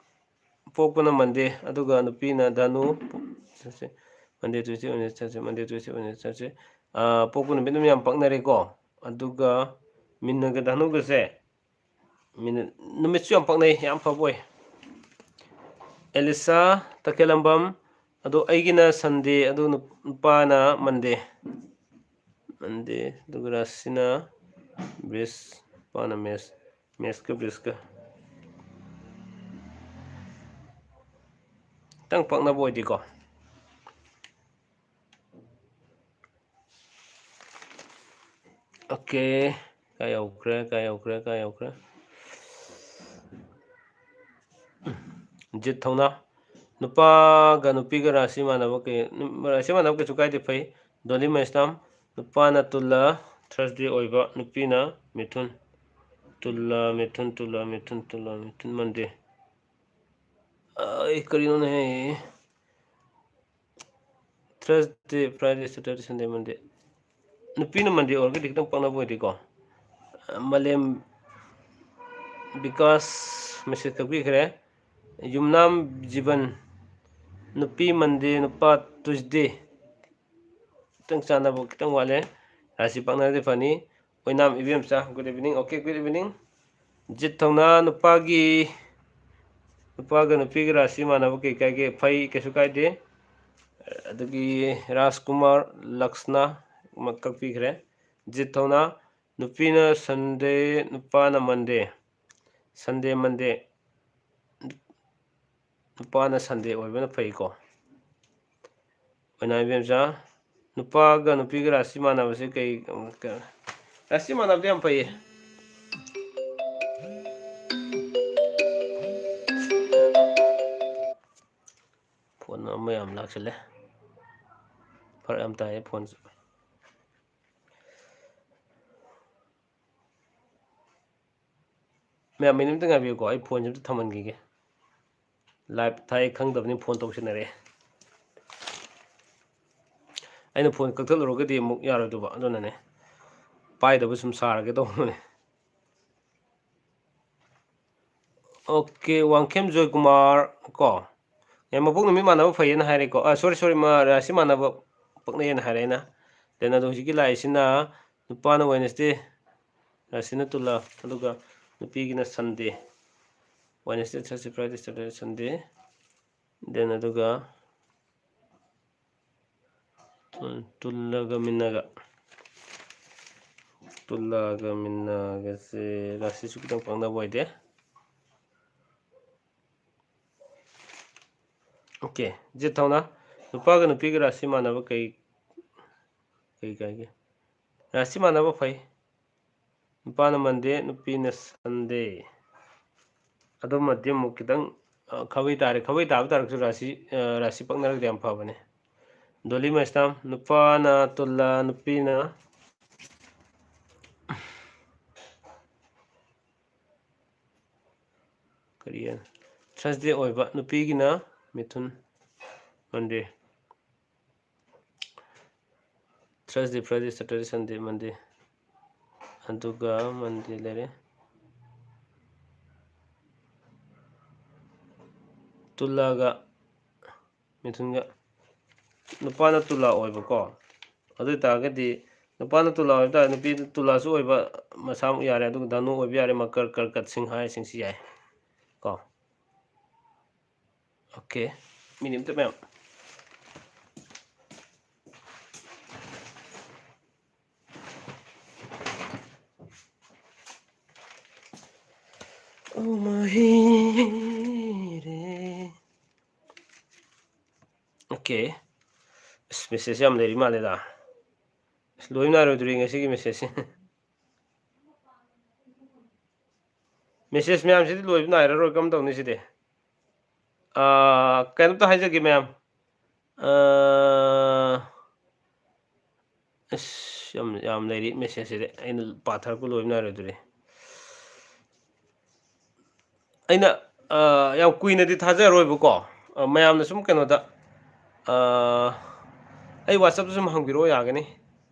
ꯄꯣꯛꯄꯅ Monday, ꯑꯗꯨꯒ ꯅꯨꯄꯤꯅ ꯙꯅꯨ, Monday, Tuesday, Wednesday, Thursday, Monday, Tuesday, Wednesday, Thursday, ꯑ, ꯄꯣꯛꯄ ꯅꯨꯃꯤꯠ ꯑꯗꯨꯝ ꯌꯥꯝ ꯄꯛꯅꯔꯦꯀꯣ꯫ ꯑꯗꯨꯒ ꯃꯤꯟꯅꯒ ꯙꯅꯨꯒꯁꯦ ꯃꯤꯅ-, ꯅꯨꯃꯤꯠꯁꯨ ꯌꯥꯝ ꯄꯛꯅꯩ, ꯌꯥꯝ ꯐꯕ ꯑꯣꯏ꯫ ꯑꯦꯂꯤꯁꯥ ꯇꯈꯦꯂꯝꯕꯝ, ꯑꯗꯣ ꯑꯩꯒꯤꯅ Sunday, ꯑꯗꯨ ꯅꯨ-, ꯅꯨꯄꯥꯅ Monday꯫ Monday, ꯑꯗꯨꯒ ꯔꯥꯁꯤꯅ ꯕ꯭ꯔꯤꯖ, ꯅꯨꯄꯥꯅ ꯃꯦꯁ, ꯃꯦꯁꯀ ꯕ꯭ꯔꯤꯖꯀ꯫ ꯈꯤꯇꯪ ꯄꯛꯅꯕ ꯑꯣꯏꯗꯦꯀꯣ꯫ ꯑꯣꯀꯦ, ꯀꯥꯏ ꯌꯧꯈ꯭ꯔꯦ, ꯀꯥꯏ ꯌꯧꯈ꯭ꯔꯦ, ꯀꯥꯏ ꯌꯧꯈ꯭ꯔꯦ? ꯖꯤꯠ ꯊꯧꯅꯥ꯫ ꯅꯨꯄꯥꯒ ꯅꯨꯄꯤꯒ ꯔꯥꯁꯤ ꯃꯥꯟꯅꯕ ꯀꯩ-, ꯔꯥꯁꯤ ꯃꯥꯟꯅꯕ ꯀꯩꯁꯨ ꯀꯥꯏꯗꯦ, ꯐꯩ꯫ ꯗꯣꯂꯤ ꯃꯩꯁꯅꯥꯝ꯫ ꯅꯨꯄꯥꯅ ꯇꯨꯂꯥ, ꯊꯔꯁꯗꯦ ꯑꯣꯏꯕ, ꯅꯨꯄꯤꯅ ꯃꯤꯊꯨꯟ꯫ ꯇꯨꯂꯥ, ꯃꯤꯊꯨꯟ, ꯇꯨꯂꯥ, ꯃꯤꯊꯨꯟ, ꯇꯨꯂꯥ, ꯃꯤꯊꯨꯟ, ꯃꯟꯗꯦ꯫ ꯑꯩ ꯀꯔꯤꯅꯣꯅꯦꯍꯦ? ꯊꯔꯁꯗꯦ, ꯐ꯭ꯔꯥꯏꯗꯦ, ꯁꯦꯇꯔꯗꯦ, ꯁꯟꯗꯦ, ꯃꯟꯗꯦ꯫ ꯅꯨꯄꯤꯅ ꯃꯟꯗꯦ ꯑꯣꯏꯔꯒꯗꯤ ꯈꯤꯇꯪ ꯄꯛꯅꯕ ꯑꯣꯏꯗꯦꯀꯣ꯫ ꯃꯥꯂꯦꯝ ꯕꯤꯀꯥꯁ ꯃꯦꯁꯦꯖ ꯀꯛꯄꯤꯈ꯭ꯔꯦ꯫ ꯌꯨꯝꯅꯥꯝ ꯖꯤꯕꯟ, ꯅꯨꯄꯤ ꯃꯟꯗꯦ, ꯅꯨꯄꯥ ꯇꯨꯏꯁꯗꯦ꯫ ꯈꯤꯇꯪ ꯆꯥꯟꯅꯕ ꯈꯤꯇꯪ ꯋꯥꯠꯂꯦ꯫ ꯔꯥꯁꯤ ꯄꯥꯛꯅꯔꯗꯤ ꯐꯅꯤ꯫ ꯑꯣꯏꯅꯥꯝ ꯏꯕꯦꯝꯆꯥ, good evening꯫ Okay, good evening꯫ ꯖꯤꯠ ꯊꯧꯅꯥ, ꯅꯨꯄꯥꯒꯤ, ꯅꯨꯄꯥꯒ ꯅꯨꯄꯤꯒ ꯔꯥꯁꯤ ꯃꯥꯟꯅꯕ ꯀꯩ ꯀꯥꯏꯒꯦ? ꯐꯩ, ꯀꯩꯁꯨ ꯀꯥꯏꯗꯦ꯫ ꯑꯗꯒꯤ ꯔꯥꯖꯀꯨꯃꯥꯔ ꯂꯛꯁꯅꯥ ꯑꯃ ꯀꯛꯄꯤꯈ꯭ꯔꯦ꯫ ꯖꯤꯠ ꯊꯧꯅꯥ, ꯅꯨꯄꯤꯅ ꯁꯟꯗꯦ, ꯅꯨꯄꯥꯅ ꯃꯟꯗꯦ꯫ ꯁꯟꯗꯦ, ꯃꯟꯗꯦ꯫ ꯅꯨꯄꯥꯅ ꯁꯟꯗꯦ ꯑꯣꯏꯕꯅ ꯐꯩꯀꯣ꯫ ꯑꯣꯏꯅꯥꯝ ꯏꯕꯦꯝꯆꯥ, ꯅꯨꯄꯥꯒ ꯅꯨꯄꯤꯒ ꯔꯥꯁꯤ ꯃꯥꯟꯅꯕꯁꯦ ꯀꯩ, ꯀ-, ꯔꯥꯁꯤ ꯃꯥꯟꯅꯕꯗꯤ ꯌꯥꯝ ꯐꯩꯌꯦ꯫ ꯐꯣꯟ ꯑꯃ ꯌꯥꯝ ꯂꯥꯛꯁꯜꯂꯦ꯫ ꯐꯔꯛ ꯌꯥꯝ ꯇꯥꯏꯌꯦ ꯐꯣꯟꯁꯦ꯫ ꯃꯌꯥꯝ, ꯃꯤꯅꯤꯠ ꯑꯝꯇ ꯉꯥꯏꯕꯤꯌꯨꯀꯣ, ꯑꯩ ꯐꯣꯟꯁꯦ ꯑꯝꯇ ꯊꯝꯍꯟꯈꯤꯒꯦ꯫ ꯂꯥꯏꯚ ꯊꯥꯏ ꯈꯪꯗꯕꯅꯤ ꯐꯣꯟ ꯇꯧꯁꯤꯟꯅꯔꯛꯑꯦ꯫ ꯑꯩꯅ ꯐꯣꯟ ꯀꯛꯊꯠꯂꯨꯔꯒꯗꯤ ꯑꯃꯨꯛ ꯌꯥꯔꯣꯏꯗꯧꯕ, ꯑꯗꯨꯅꯅꯦ ꯄꯥꯏꯗꯕ ꯁꯨꯝ ꯁꯥꯔꯒꯦ ꯇꯧꯕꯅꯦ꯫ ꯑꯣꯀꯦ, ꯋꯥꯡꯈꯦꯝ ꯖꯣꯏꯀꯨꯃꯥꯔ ꯀꯣ, ꯑꯦ, ꯃꯄꯣꯛ ꯅꯨꯃꯤꯠ ꯃꯥꯟꯅꯕ ꯐꯩꯌꯦꯅ ꯍꯥꯏꯔꯦꯀꯣ꯫ ꯑ, ꯁꯣꯔꯤ, ꯁꯣꯔꯤ, ꯃꯥ-, ꯔꯥꯁꯤ ꯃꯥꯟꯅꯕ ꯄꯛꯅꯩꯌꯦꯅ ꯍꯥꯏꯔꯦ ꯑꯩꯅ꯫ Then ꯑꯗꯣ ꯍꯧꯖꯤꯛꯀꯤ ꯂꯥꯛꯏꯁꯤꯅ ꯅꯨꯄꯥꯅ ꯋꯦꯅꯁꯗꯦ, ꯔꯥꯁꯤꯅ ꯇꯨꯂꯥ, ꯑꯗꯨꯒ ꯅꯨꯄꯤꯒꯤꯅ ꯁꯟꯗꯦ꯫ ꯋꯦꯅꯁꯗꯦ, ꯊꯔꯁꯗꯦ, ꯐ꯭ꯔꯥꯏꯗꯦ, ꯁꯦꯇꯔꯗꯦ, ꯁꯟꯗꯦ꯫ Then ꯑꯗꯨꯒ ꯇꯨꯜꯂꯒ ꯃꯤꯟꯅꯒ꯫ ꯇꯨꯜꯂꯒ ꯃꯤꯟꯅꯒꯁꯦ ꯔꯥꯁꯤꯁꯨ ꯈꯤꯇꯪ ꯄꯥꯛꯅꯕ ꯑꯣꯏꯗꯦ꯫ ꯑꯣꯀꯦ, ꯖꯤꯠ ꯊꯧꯅꯥ, ꯅꯨꯄꯥꯒ ꯅꯨꯄꯤꯒ ꯔꯥꯁꯤ ꯃꯥꯟꯅꯕ ꯀꯩ, ꯀꯩ ꯀꯥꯏꯒꯦ? ꯔꯥꯁꯤ ꯃꯥꯟꯅꯕ ꯐꯩ꯫ ꯅꯨꯄꯥꯅ ꯃꯟꯗꯦ, ꯅꯨꯄꯤꯅ ꯁꯟꯗꯦ꯫ ꯑꯗꯨꯃꯗꯤ ꯑꯃꯨꯛ ꯈꯤꯇꯪ, ꯑ, ꯈꯥꯕꯩ ꯇꯥꯔꯦ꯫ ꯈꯥꯕꯩ ꯇꯥꯕ ꯇꯥꯔꯒꯁꯨ ꯔꯥꯁꯤ, ꯑ, ꯔꯥꯁꯤ ꯄꯛꯅꯔꯒꯗꯤ ꯌꯥꯝ ꯐꯕꯅꯦ꯫ ꯗꯣꯂꯤ ꯃꯩꯁꯅꯥꯝ, ꯅꯨꯄꯥꯅ ꯇꯨꯂꯥ, ꯅꯨꯄꯤꯅ ꯀꯔꯤ ꯍꯥꯏꯅ? ꯊꯔꯁꯗꯦ ꯑꯣꯏꯕ, ꯅꯨꯄꯤꯒꯤꯅ ꯃꯤꯊꯨꯟ, ꯃꯟꯗꯦ꯫ ꯊꯔꯁꯗꯦ, ꯐ꯭ꯔꯥꯏꯗꯦ, ꯁꯦꯇꯔꯗꯦ, ꯁꯟꯗꯦ, ꯃꯟꯗꯦ꯫ ꯑꯗꯨꯒ ꯃꯟꯗꯦ ꯂꯩꯔꯦ꯫ ꯇꯨꯂꯥꯒ ꯃꯤꯊꯨꯟꯒ꯫ ꯅꯨꯄꯥꯅ ꯇꯨꯂꯥ ꯑꯣꯏꯕꯀꯣ꯫ ꯑꯗꯨ ꯑꯣꯏꯇꯥꯔꯒꯗꯤ ꯅꯨꯄꯥꯅ ꯇꯨꯂꯥ ꯑꯣꯏꯕ ꯇꯥꯔꯗꯤ ꯅꯨꯄꯤ ꯇꯨꯂꯥꯁꯨ ꯑꯣꯏꯕ ꯃꯁꯥꯃꯛ ꯌꯥꯔꯦ, ꯑꯗꯨꯒ ꯙꯅꯨ ꯑꯣꯏꯕ ꯌꯥꯔꯦ, ꯃꯀꯔ, ꯀꯔꯀꯠ, ꯁꯤꯡꯍ ꯍꯥꯏꯁꯤꯡꯁꯤ ꯌꯥꯏ ꯀꯣ꯫ ꯑꯣꯀꯦ꯫ ꯃꯤꯅꯤꯠ ꯑꯝꯇ ꯃꯌꯥꯝ꯫ ꯑꯣ ꯃꯍꯤꯔꯦ꯫ ꯑꯣꯀꯦ꯫ ꯑꯁ, ꯃꯦꯁꯦꯖ ꯌꯥꯝ ꯂꯩꯔꯤ ꯃꯥꯜꯂꯦꯗ꯫ ꯑꯁ, ꯂꯣꯏ ꯅꯥꯏꯔꯣꯏꯗꯣꯔꯤ ꯉꯁꯤꯒꯤ ꯃꯦꯁꯦꯖꯁꯦ꯫ ꯃꯦꯁꯦꯖ ꯃꯌꯥꯝꯁꯤꯗꯤ ꯂꯣꯏꯕ ꯅꯥꯏꯔꯔꯣꯏ, ꯀꯔꯝ ꯇꯧꯅꯤ ꯁꯤꯗꯤ? ꯑꯥ, ꯀꯩꯅꯣꯝꯇ ꯍꯥꯏꯖꯒꯦ ꯃꯌꯥꯝ꯫ ꯑꯥ, ꯑꯁ, ꯌꯥꯝ, ꯌꯥꯝ ꯂꯩꯔꯤ ꯃꯦꯁꯦꯖꯁꯤꯗꯤ꯫ ꯑꯩꯅ ꯄꯥꯊꯔꯛꯄ ꯂꯣꯏꯕ ꯅꯥꯏꯔꯣꯏꯗꯣꯔꯤ꯫ ꯑꯩꯅ, ꯑꯥ, ꯌꯥꯝ ꯀꯨꯏꯅꯗꯤ ꯊꯥꯖꯔꯣꯏꯕꯀꯣ꯫ ꯑꯥ, ꯃꯌꯥꯝꯅ ꯁꯨꯝ ꯀꯩꯅꯣꯗ, ꯑꯥ, ꯑꯩ WhatsApp-ꯇ ꯁꯨꯝ ꯍꯪꯕꯤꯔꯛꯑꯣ ꯌꯥꯒꯅꯤ꯫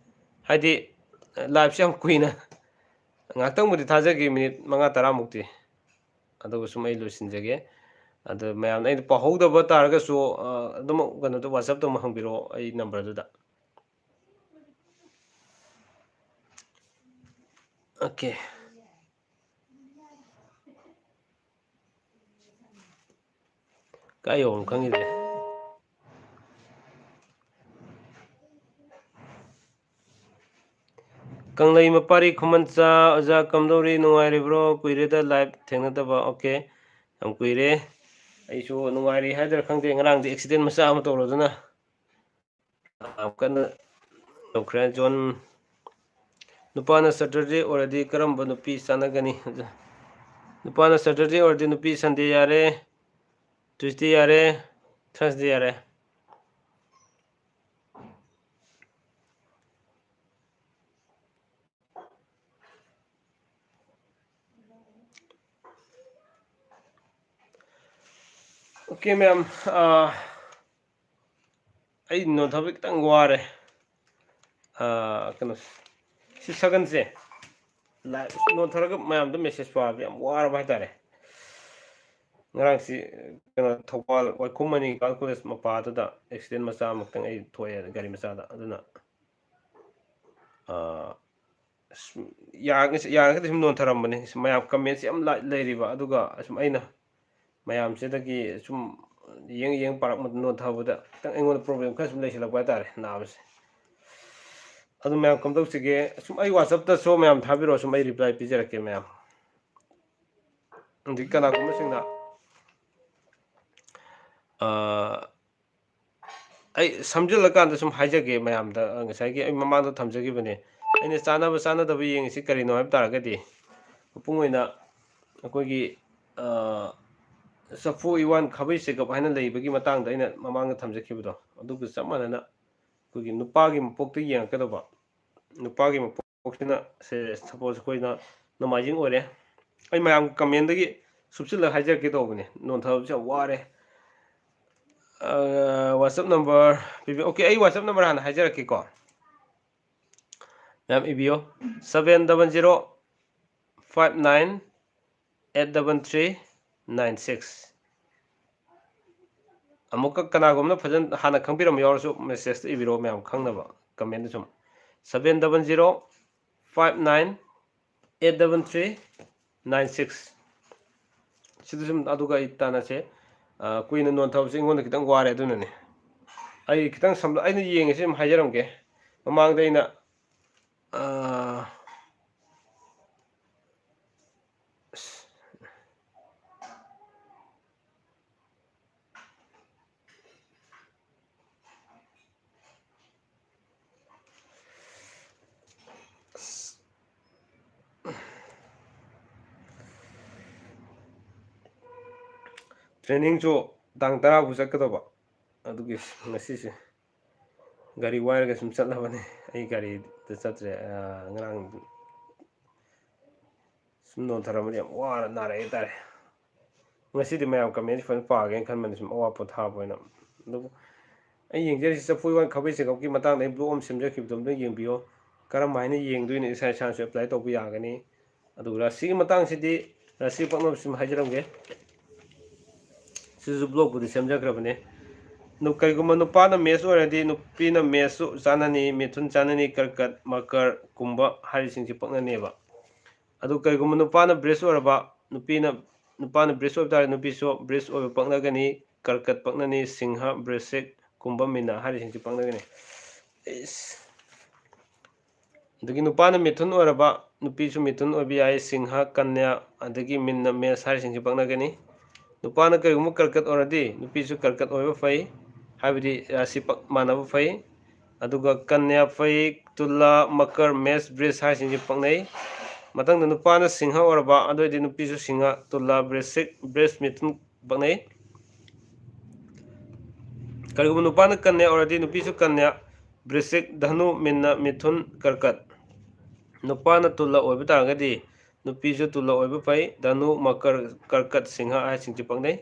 ꯍꯥꯏꯗꯤ, live-ꯁꯦ ꯌꯥꯝ ꯀꯨꯏꯅ, ꯉꯥꯛꯇꯪꯕꯨꯗꯤ ꯊꯥꯖꯒꯦ, ꯃꯤꯅꯤꯠ ꯃꯉꯥ ꯇꯔꯥꯃꯨꯛꯇꯤ꯫ ꯑꯗꯨꯒ ꯁꯨꯝ ꯑꯩ ꯂꯣꯏꯁꯤꯟꯖꯒꯦ꯫ ꯑꯗꯣ ꯃꯌꯥꯝꯅ ꯑꯩꯅ ꯄꯥꯍꯧꯗꯕ ꯇꯥꯔꯒꯁꯨ, ꯑꯥ, ꯑꯗꯨꯝ ꯀꯩꯅꯣꯗ WhatsApp-ꯇ ꯑꯃꯨꯛ ꯍꯪꯕꯤꯔꯛꯑꯣ, ꯑꯩ number-ꯗꯨꯗ꯫ ꯑꯣꯀꯦ꯫ ꯀꯥꯏ ꯌꯧꯔꯝ ꯈꯪꯈꯤꯗ꯭ꯔꯦ꯫ ꯀꯪꯂꯩ ꯃꯄꯥꯔꯤ ꯈꯨꯃꯟꯆꯥ, ꯑꯣꯖꯥ ꯀꯝꯗꯧꯔꯤ, ꯅꯨꯡꯉꯥꯏꯔꯤꯕ꯭ꯔꯣ? ꯀꯨꯏꯔꯦꯗ live ꯊꯦꯡꯅꯗꯕ꯫ ꯑꯣꯀꯦ, ꯌꯥꯝ ꯀꯨꯏꯔꯦ꯫ ꯑꯩꯁꯨ ꯅꯨꯡꯉꯥꯏꯔꯤ ꯍꯥꯏꯗ꯭ꯔꯥ ꯈꯪꯗꯦ, ꯉꯔꯥꯡꯗꯤ ꯑꯦꯛꯁꯤꯗꯦꯟ ꯃꯆꯥ ꯑꯃ ꯇꯧꯔꯗꯅ ꯌꯥꯝ ꯀꯟꯅ ꯇꯧꯈ꯭ꯔꯦ꯫ ꯖꯣꯟ, ꯅꯨꯄꯥꯅ ꯁꯇꯔꯗꯦ ꯑꯣꯏꯔꯗꯤ ꯀꯔꯝꯕ ꯅꯨꯄꯤ ꯆꯥꯟꯅꯒꯅꯤ? ꯅꯨꯄꯥꯅ ꯁꯇꯔꯗꯦ ꯑꯣꯏꯔꯗꯤ ꯅꯨꯄꯤ ꯁꯟꯗꯦ ꯌꯥꯔꯦ, ꯇ꯭ꯌꯨꯁꯗꯦ ꯌꯥꯔꯦ, ꯊꯔꯁꯗꯦ ꯌꯥꯔꯦ꯫ ꯑꯣꯀꯦ ꯃꯌꯥꯝ, ꯑꯥ, ꯑꯩ ꯅꯣꯟꯊꯕ ꯈꯤꯇꯪ ꯋꯥꯔꯦ꯫ ꯑꯥ, ꯀꯩꯅꯣ, ꯁꯤ ꯁꯒꯟꯁꯦ ꯂꯥꯏ-, ꯅꯣꯟꯊꯔꯒ ꯃꯌꯥꯝꯗ ꯃꯦꯁꯦꯖ ꯄꯥꯕꯗ ꯌꯥꯝ ꯋꯥꯔꯕ ꯍꯥꯏꯇꯥꯔꯦ꯫ ꯉꯔꯥꯡꯁꯤ, ꯀꯩꯅꯣ, ꯊꯧꯕꯥꯜ ꯋꯥꯏꯈꯣꯝ ꯃꯅꯤ ꯏꯝꯐꯥꯜ ꯀꯣꯂꯦꯖ ꯃꯄꯥꯗꯨꯗ ꯑꯦꯛꯁꯤꯗꯦꯟ ꯃꯆꯥ ꯑꯃꯈꯛꯇꯪ ꯑꯩ ꯊꯣꯛꯑꯦ ꯒꯥꯔꯤ ꯃꯆꯥꯗ꯫ ꯑꯗꯨꯅ, ꯑꯥ, ꯑꯁ, ꯌꯥꯔꯒ-, ꯌꯥꯔꯒꯗꯤ ꯁꯨꯝ ꯅꯣꯟꯊꯔꯝꯕꯅꯤ꯫ ꯃꯌꯥꯝ ꯀꯃꯦꯟꯁꯦ ꯌꯥꯝ ꯂꯥ-, ꯂꯩꯔꯤꯕ, ꯑꯗꯨꯒ ꯑꯁꯨꯝ ꯑꯩꯅ ꯃꯌꯥꯝꯁꯤꯗꯒꯤ ꯁꯨꯝ ꯌꯦꯡ ꯌꯦꯡ ꯄꯥꯔꯛꯄꯗ ꯅꯣꯟꯊꯕꯗ ꯈꯤꯇꯪ ꯑꯩꯉꯣꯟꯗ ꯄ꯭ꯔꯣꯕ꯭ꯂꯦꯝ ꯈꯔ ꯁꯨꯝ ꯂꯩꯁꯤꯜꯂꯛꯄ ꯍꯥꯏꯇꯥꯔꯦ, ꯅꯥꯕꯁꯦ꯫ ꯑꯗꯨ ꯃꯌꯥꯝ ꯀꯝꯗꯧꯁꯤꯒꯦ? ꯁꯨꯝ ꯑꯩ ꯋꯥꯆꯞꯇꯁꯨ ꯃꯌꯥꯝ ꯊꯥꯕꯤꯔꯛꯑꯣ, ꯁꯨꯝ ꯑꯩ ꯔꯤꯄ꯭ꯂꯥꯏ ꯄꯤꯖꯔꯛꯀꯦ ꯃꯌꯥꯝ꯫ ꯍꯧꯖꯤꯛ ꯀꯅꯥꯒꯨꯝꯕꯁꯤꯡꯅ, ꯑꯥ, ꯑꯩ ꯁꯝꯖꯤꯜꯂꯀꯥꯟꯗ ꯁꯨꯝ ꯍꯥꯏꯖꯒꯦ ꯃꯌꯥꯝꯗ, ꯉꯁꯥꯏꯒꯤ ꯑꯩ ꯃꯃꯥꯡꯗ ꯊꯝꯖꯈꯤꯕꯅꯦ꯫ ꯑꯩꯅ ꯆꯥꯟꯅꯕ ꯆꯥꯟꯅꯗꯕ ꯌꯦꯡꯉꯤꯁꯤ ꯀꯔꯤꯅꯣ ꯍꯥꯏꯕ ꯇꯥꯔꯒꯗꯤ, ꯃꯄꯨꯡ ꯑꯣꯏꯅ ꯑꯩꯈꯣꯏꯒꯤ, ꯑ, ꯆꯐꯨ ꯏꯋꯥꯟ ꯈꯥꯕꯩ ꯆꯦꯒꯞ ꯍꯥꯏꯅ ꯂꯩꯕꯒꯤ ꯃꯇꯥꯡꯗ ꯑꯩꯅ ꯃꯃꯥꯡꯗ ꯊꯝꯖꯈꯤꯕꯗꯣ, ꯑꯗꯨꯒ ꯆꯞ ꯃꯥꯟꯅꯅ ꯑꯩꯈꯣꯏꯒꯤ ꯅꯨꯄꯥꯒꯤ ꯃꯄꯣꯛꯇ ꯌꯦꯡꯉꯛꯀꯗꯕ꯫ ꯅꯨꯄꯥꯒꯤ ꯃꯄꯣꯛꯁꯤꯅ, ꯁꯦ, ꯁꯄꯣꯁ ꯑꯩꯈꯣꯏꯅ ꯅꯣꯡꯃꯥꯏꯖꯤꯡ ꯑꯣꯏꯔꯦ꯫ ꯑꯩ ꯃꯌꯥꯝꯒꯤ ꯀꯃꯦꯟꯗꯒꯤ ꯁꯨꯞꯆꯤꯜꯂꯒ ꯍꯥꯏꯖꯔꯛꯀꯦ ꯇꯧꯕꯅꯦ, ꯅꯣꯟꯊꯕꯁꯦ ꯌꯥꯝ ꯋꯥꯔꯦ꯫ ꯑ, ꯋꯥꯆꯞ ꯅꯝꯕꯔ ꯄꯤꯕꯤꯌꯨ꯫ ꯑꯣꯀꯦ, ꯑꯩ ꯋꯥꯆꯞ ꯅꯝꯕꯔ ꯍꯥꯟꯅ ꯍꯥꯏꯖꯔꯛꯀꯦꯀꯣ꯫ ꯃꯌꯥꯝ ꯏꯕꯤꯌꯣ, seven double zero five nine eight double three nine six꯫ ꯑꯃꯨꯛꯀ ꯀꯅꯥꯒꯨꯝꯕꯅ ꯐꯖꯅ ꯍꯥꯟꯅ ꯈꯪꯕꯤꯔꯝꯕ ꯌꯥꯎꯔꯁꯨ ꯃꯦꯁꯦꯖꯇ ꯏꯕꯤꯔꯛꯑꯣ ꯃꯌꯥꯝ ꯈꯪꯅꯕ, ꯀꯃꯦꯟꯗ ꯁꯨꯝ꯫ Seven double zero five nine eight double three nine six꯫ ꯁꯤꯗ ꯁꯨꯝ ꯑꯗꯨꯒ ꯑꯩ ꯇꯥꯟꯅꯁꯦ꯫ ꯑ, ꯀꯨꯏꯅ ꯅꯣꯟꯊꯕꯁꯦ ꯑꯩꯉꯣꯟꯗ ꯈꯤꯇꯪ ꯋꯥꯔꯦ, ꯑꯗꯨꯅꯅꯦ꯫ ꯑꯩ ꯈꯤꯇꯪ ꯁꯝꯂ-, ꯑꯩꯅ ꯌꯦꯡꯉꯤꯁꯦ ꯑꯗꯨꯝ ꯍꯥꯏꯖꯔꯝꯒꯦ꯫ ꯃꯃꯥꯡꯗ ꯑꯩꯅ, ꯑ, ꯑꯁ, ꯇ꯭ꯔꯦꯅꯤꯡꯁꯨ ꯇꯥꯡ ꯇꯔꯥꯕꯨ ꯆꯠꯀꯗꯧꯕ꯫ ꯑꯗꯨꯒꯤ ꯉꯁꯤꯁꯦ ꯒꯥꯔꯤ ꯋꯥꯏꯔꯒ ꯁꯨꯝ ꯆꯠꯂꯕꯅꯦ꯫ ꯑꯩ ꯒꯥꯔꯤꯗ ꯆꯠꯇ꯭ꯔꯦ꯫ ꯑꯥ, ꯉꯔꯥꯡ ꯁꯨꯝ ꯅꯣꯟꯊꯔꯝꯕꯅꯤ, ꯌꯥꯝ ꯋꯥꯅ ꯅꯥꯔꯛꯑꯦ ꯍꯥꯏꯇꯥꯔꯦ꯫ ꯉꯁꯤꯗꯤ ꯃꯌꯥꯝ ꯀꯃꯦꯟꯁꯤ ꯐꯖꯅ ꯄꯥꯒꯦꯅ ꯈꯟꯕꯅꯤ, ꯁꯨꯝ ꯑꯋꯥ ꯄꯣꯊꯥꯕ ꯑꯣꯏꯅ꯫ ꯑꯗꯨꯕꯨ ꯑꯩ ꯌꯦꯡꯖꯔꯤꯁꯤ ꯆꯐꯨ ꯋꯥꯟ ꯈꯥꯕꯩ ꯆꯦꯒꯞꯀꯤ ꯃꯇꯥꯡꯗ ꯑꯩ ꯕ꯭ꯂꯣꯛ ꯑꯃ ꯁꯦꯝꯖꯈꯤꯕꯗꯣ ꯑꯝꯇ ꯌꯦꯡꯕꯤꯌꯣ꯫ ꯀꯔꯝ ꯍꯥꯏꯅ ꯌꯦꯡꯗꯣꯏꯅꯣ, ꯏꯁꯥ ꯏꯁꯥꯅꯁꯨ ꯑꯦꯄ꯭ꯂꯥꯏ ꯇꯧꯕ ꯌꯥꯒꯅꯤ꯫ ꯑꯗꯨꯒ ꯔꯥꯁꯤꯒꯤ ꯃꯇꯥꯡꯁꯤꯗꯤ ꯔꯥꯁꯤ ꯄꯛꯅꯕꯁꯤꯃ ꯍꯥꯏꯖꯔꯝꯒꯦ꯫ ꯁꯤꯁꯨ ꯕ꯭ꯂꯣꯛꯄꯨꯗꯤ ꯁꯦꯝꯖꯈ꯭ꯔꯕꯅꯦ꯫ ꯅꯨ-, ꯀꯔꯤꯒꯨꯝꯕ ꯅꯨꯄꯥꯅ ꯃꯦꯁ ꯑꯣꯏꯔꯗꯤ ꯅꯨꯄꯤꯅ ꯃꯦꯁꯁꯨ ꯆꯥꯅꯅꯤ, ꯃꯤꯊꯨꯟ ꯆꯥꯅꯅꯤ, ꯀꯔꯀꯠ, ꯃꯀꯔ, ꯀꯨꯝꯚ ꯍꯥꯏꯔꯤꯁꯤꯡꯁꯤ ꯄꯛꯅꯅꯦꯕ꯫ ꯑꯗꯨ ꯀꯔꯤꯒꯨꯝꯕ ꯅꯨꯄꯥꯅ ꯕ꯭ꯔꯤꯖ ꯑꯣꯏꯔꯕ, ꯅꯨꯄꯤꯅ, ꯅꯨꯄꯥꯅ ꯕ꯭ꯔꯤꯖ ꯑꯣꯏꯕ ꯇꯥꯔꯗꯤ ꯅꯨꯄꯤꯁꯨ ꯕ꯭ꯔꯤꯖ ꯑꯣꯏꯕ ꯄꯛꯅꯒꯅꯤ, ꯀꯔꯀꯠ ꯄꯛꯅꯅꯤ, ꯁꯤꯡꯍ, ꯕ꯭ꯔꯤꯁꯤꯛ, ꯀꯨꯝꯚ, ꯃꯤꯟꯅ ꯍꯥꯏꯔꯤꯁꯤꯡꯁꯤ ꯄꯛꯅꯒꯅꯤ꯫ ꯏꯁ꯫ ꯑꯗꯒꯤ ꯅꯨꯄꯥꯅ ꯃꯤꯊꯨꯟ ꯑꯣꯏꯔꯕ, ꯅꯨꯄꯤꯁꯨ ꯃꯤꯊꯨꯟ ꯑꯣꯏꯕ ꯌꯥꯏ, ꯁꯤꯡꯍ, ꯀꯟꯌꯥ, ꯑꯗꯒꯤ ꯃꯤꯟꯅ, ꯃꯦꯁ ꯍꯥꯏꯔꯤꯁꯤꯡꯁꯤ ꯄꯛꯅꯒꯅꯤ꯫ ꯅꯨꯄꯥꯅ ꯀꯔꯤꯒꯨꯝꯕ ꯀꯔꯀꯠ ꯑꯣꯏꯔꯗꯤ ꯅꯨꯄꯤꯁꯨ ꯀꯔꯀꯠ ꯑꯣꯏꯕ ꯐꯩ, ꯍꯥꯏꯕꯗꯤ ꯔꯥꯁꯤ ꯄꯛ-, ꯃꯥꯟꯅꯕ ꯐꯩ꯫ ꯑꯗꯨꯒ ꯀꯟꯌꯥ, ꯐꯩ, ꯇꯨꯂꯥ, ꯃꯀꯔ, ꯃꯦꯁ, ꯕ꯭ꯔꯤꯖ ꯍꯥꯏꯔꯤꯁꯤꯡꯁꯤ ꯄꯛꯅꯩ꯫ ꯃꯊꯪꯗ ꯅꯨꯄꯥꯅ ꯁꯤꯡꯍ ꯑꯣꯏꯔꯕ, ꯑꯗꯨ ꯑꯣꯏꯔꯗꯤ ꯅꯨꯄꯤꯁꯨ ꯁꯤꯡꯍ, ꯇꯨꯂꯥ, ꯕ꯭ꯔꯤꯁꯤꯛ, ꯕ꯭ꯔꯤꯖ, ꯃꯤꯊꯨꯟ ꯄꯛꯅꯩ꯫ ꯀꯔꯤꯒꯨꯝꯕ ꯅꯨꯄꯥꯅ ꯀꯟꯌꯥ ꯑꯣꯏꯔꯗꯤ ꯅꯨꯄꯤꯁꯨ ꯀꯟꯌꯥ, ꯕ꯭ꯔꯤꯁꯤꯛ, ꯙꯅꯨ, ꯃꯤꯟꯅ, ꯃꯤꯊꯨꯟ, ꯀꯔꯀꯠ꯫ ꯅꯨꯄꯥꯅ ꯇꯨꯂꯥ ꯑꯣꯏꯕ ꯇꯥꯔꯒꯗꯤ ꯅꯨꯄꯤꯁꯨ ꯇꯨꯂꯥ ꯑꯣꯏꯕ ꯐꯩ, ꯙꯅꯨ, ꯃꯀꯔ, ꯀꯔꯀꯠ, ꯁꯤꯡꯍ ꯍꯥꯏꯁꯤꯡꯁꯤ ꯄꯛꯅꯩ꯫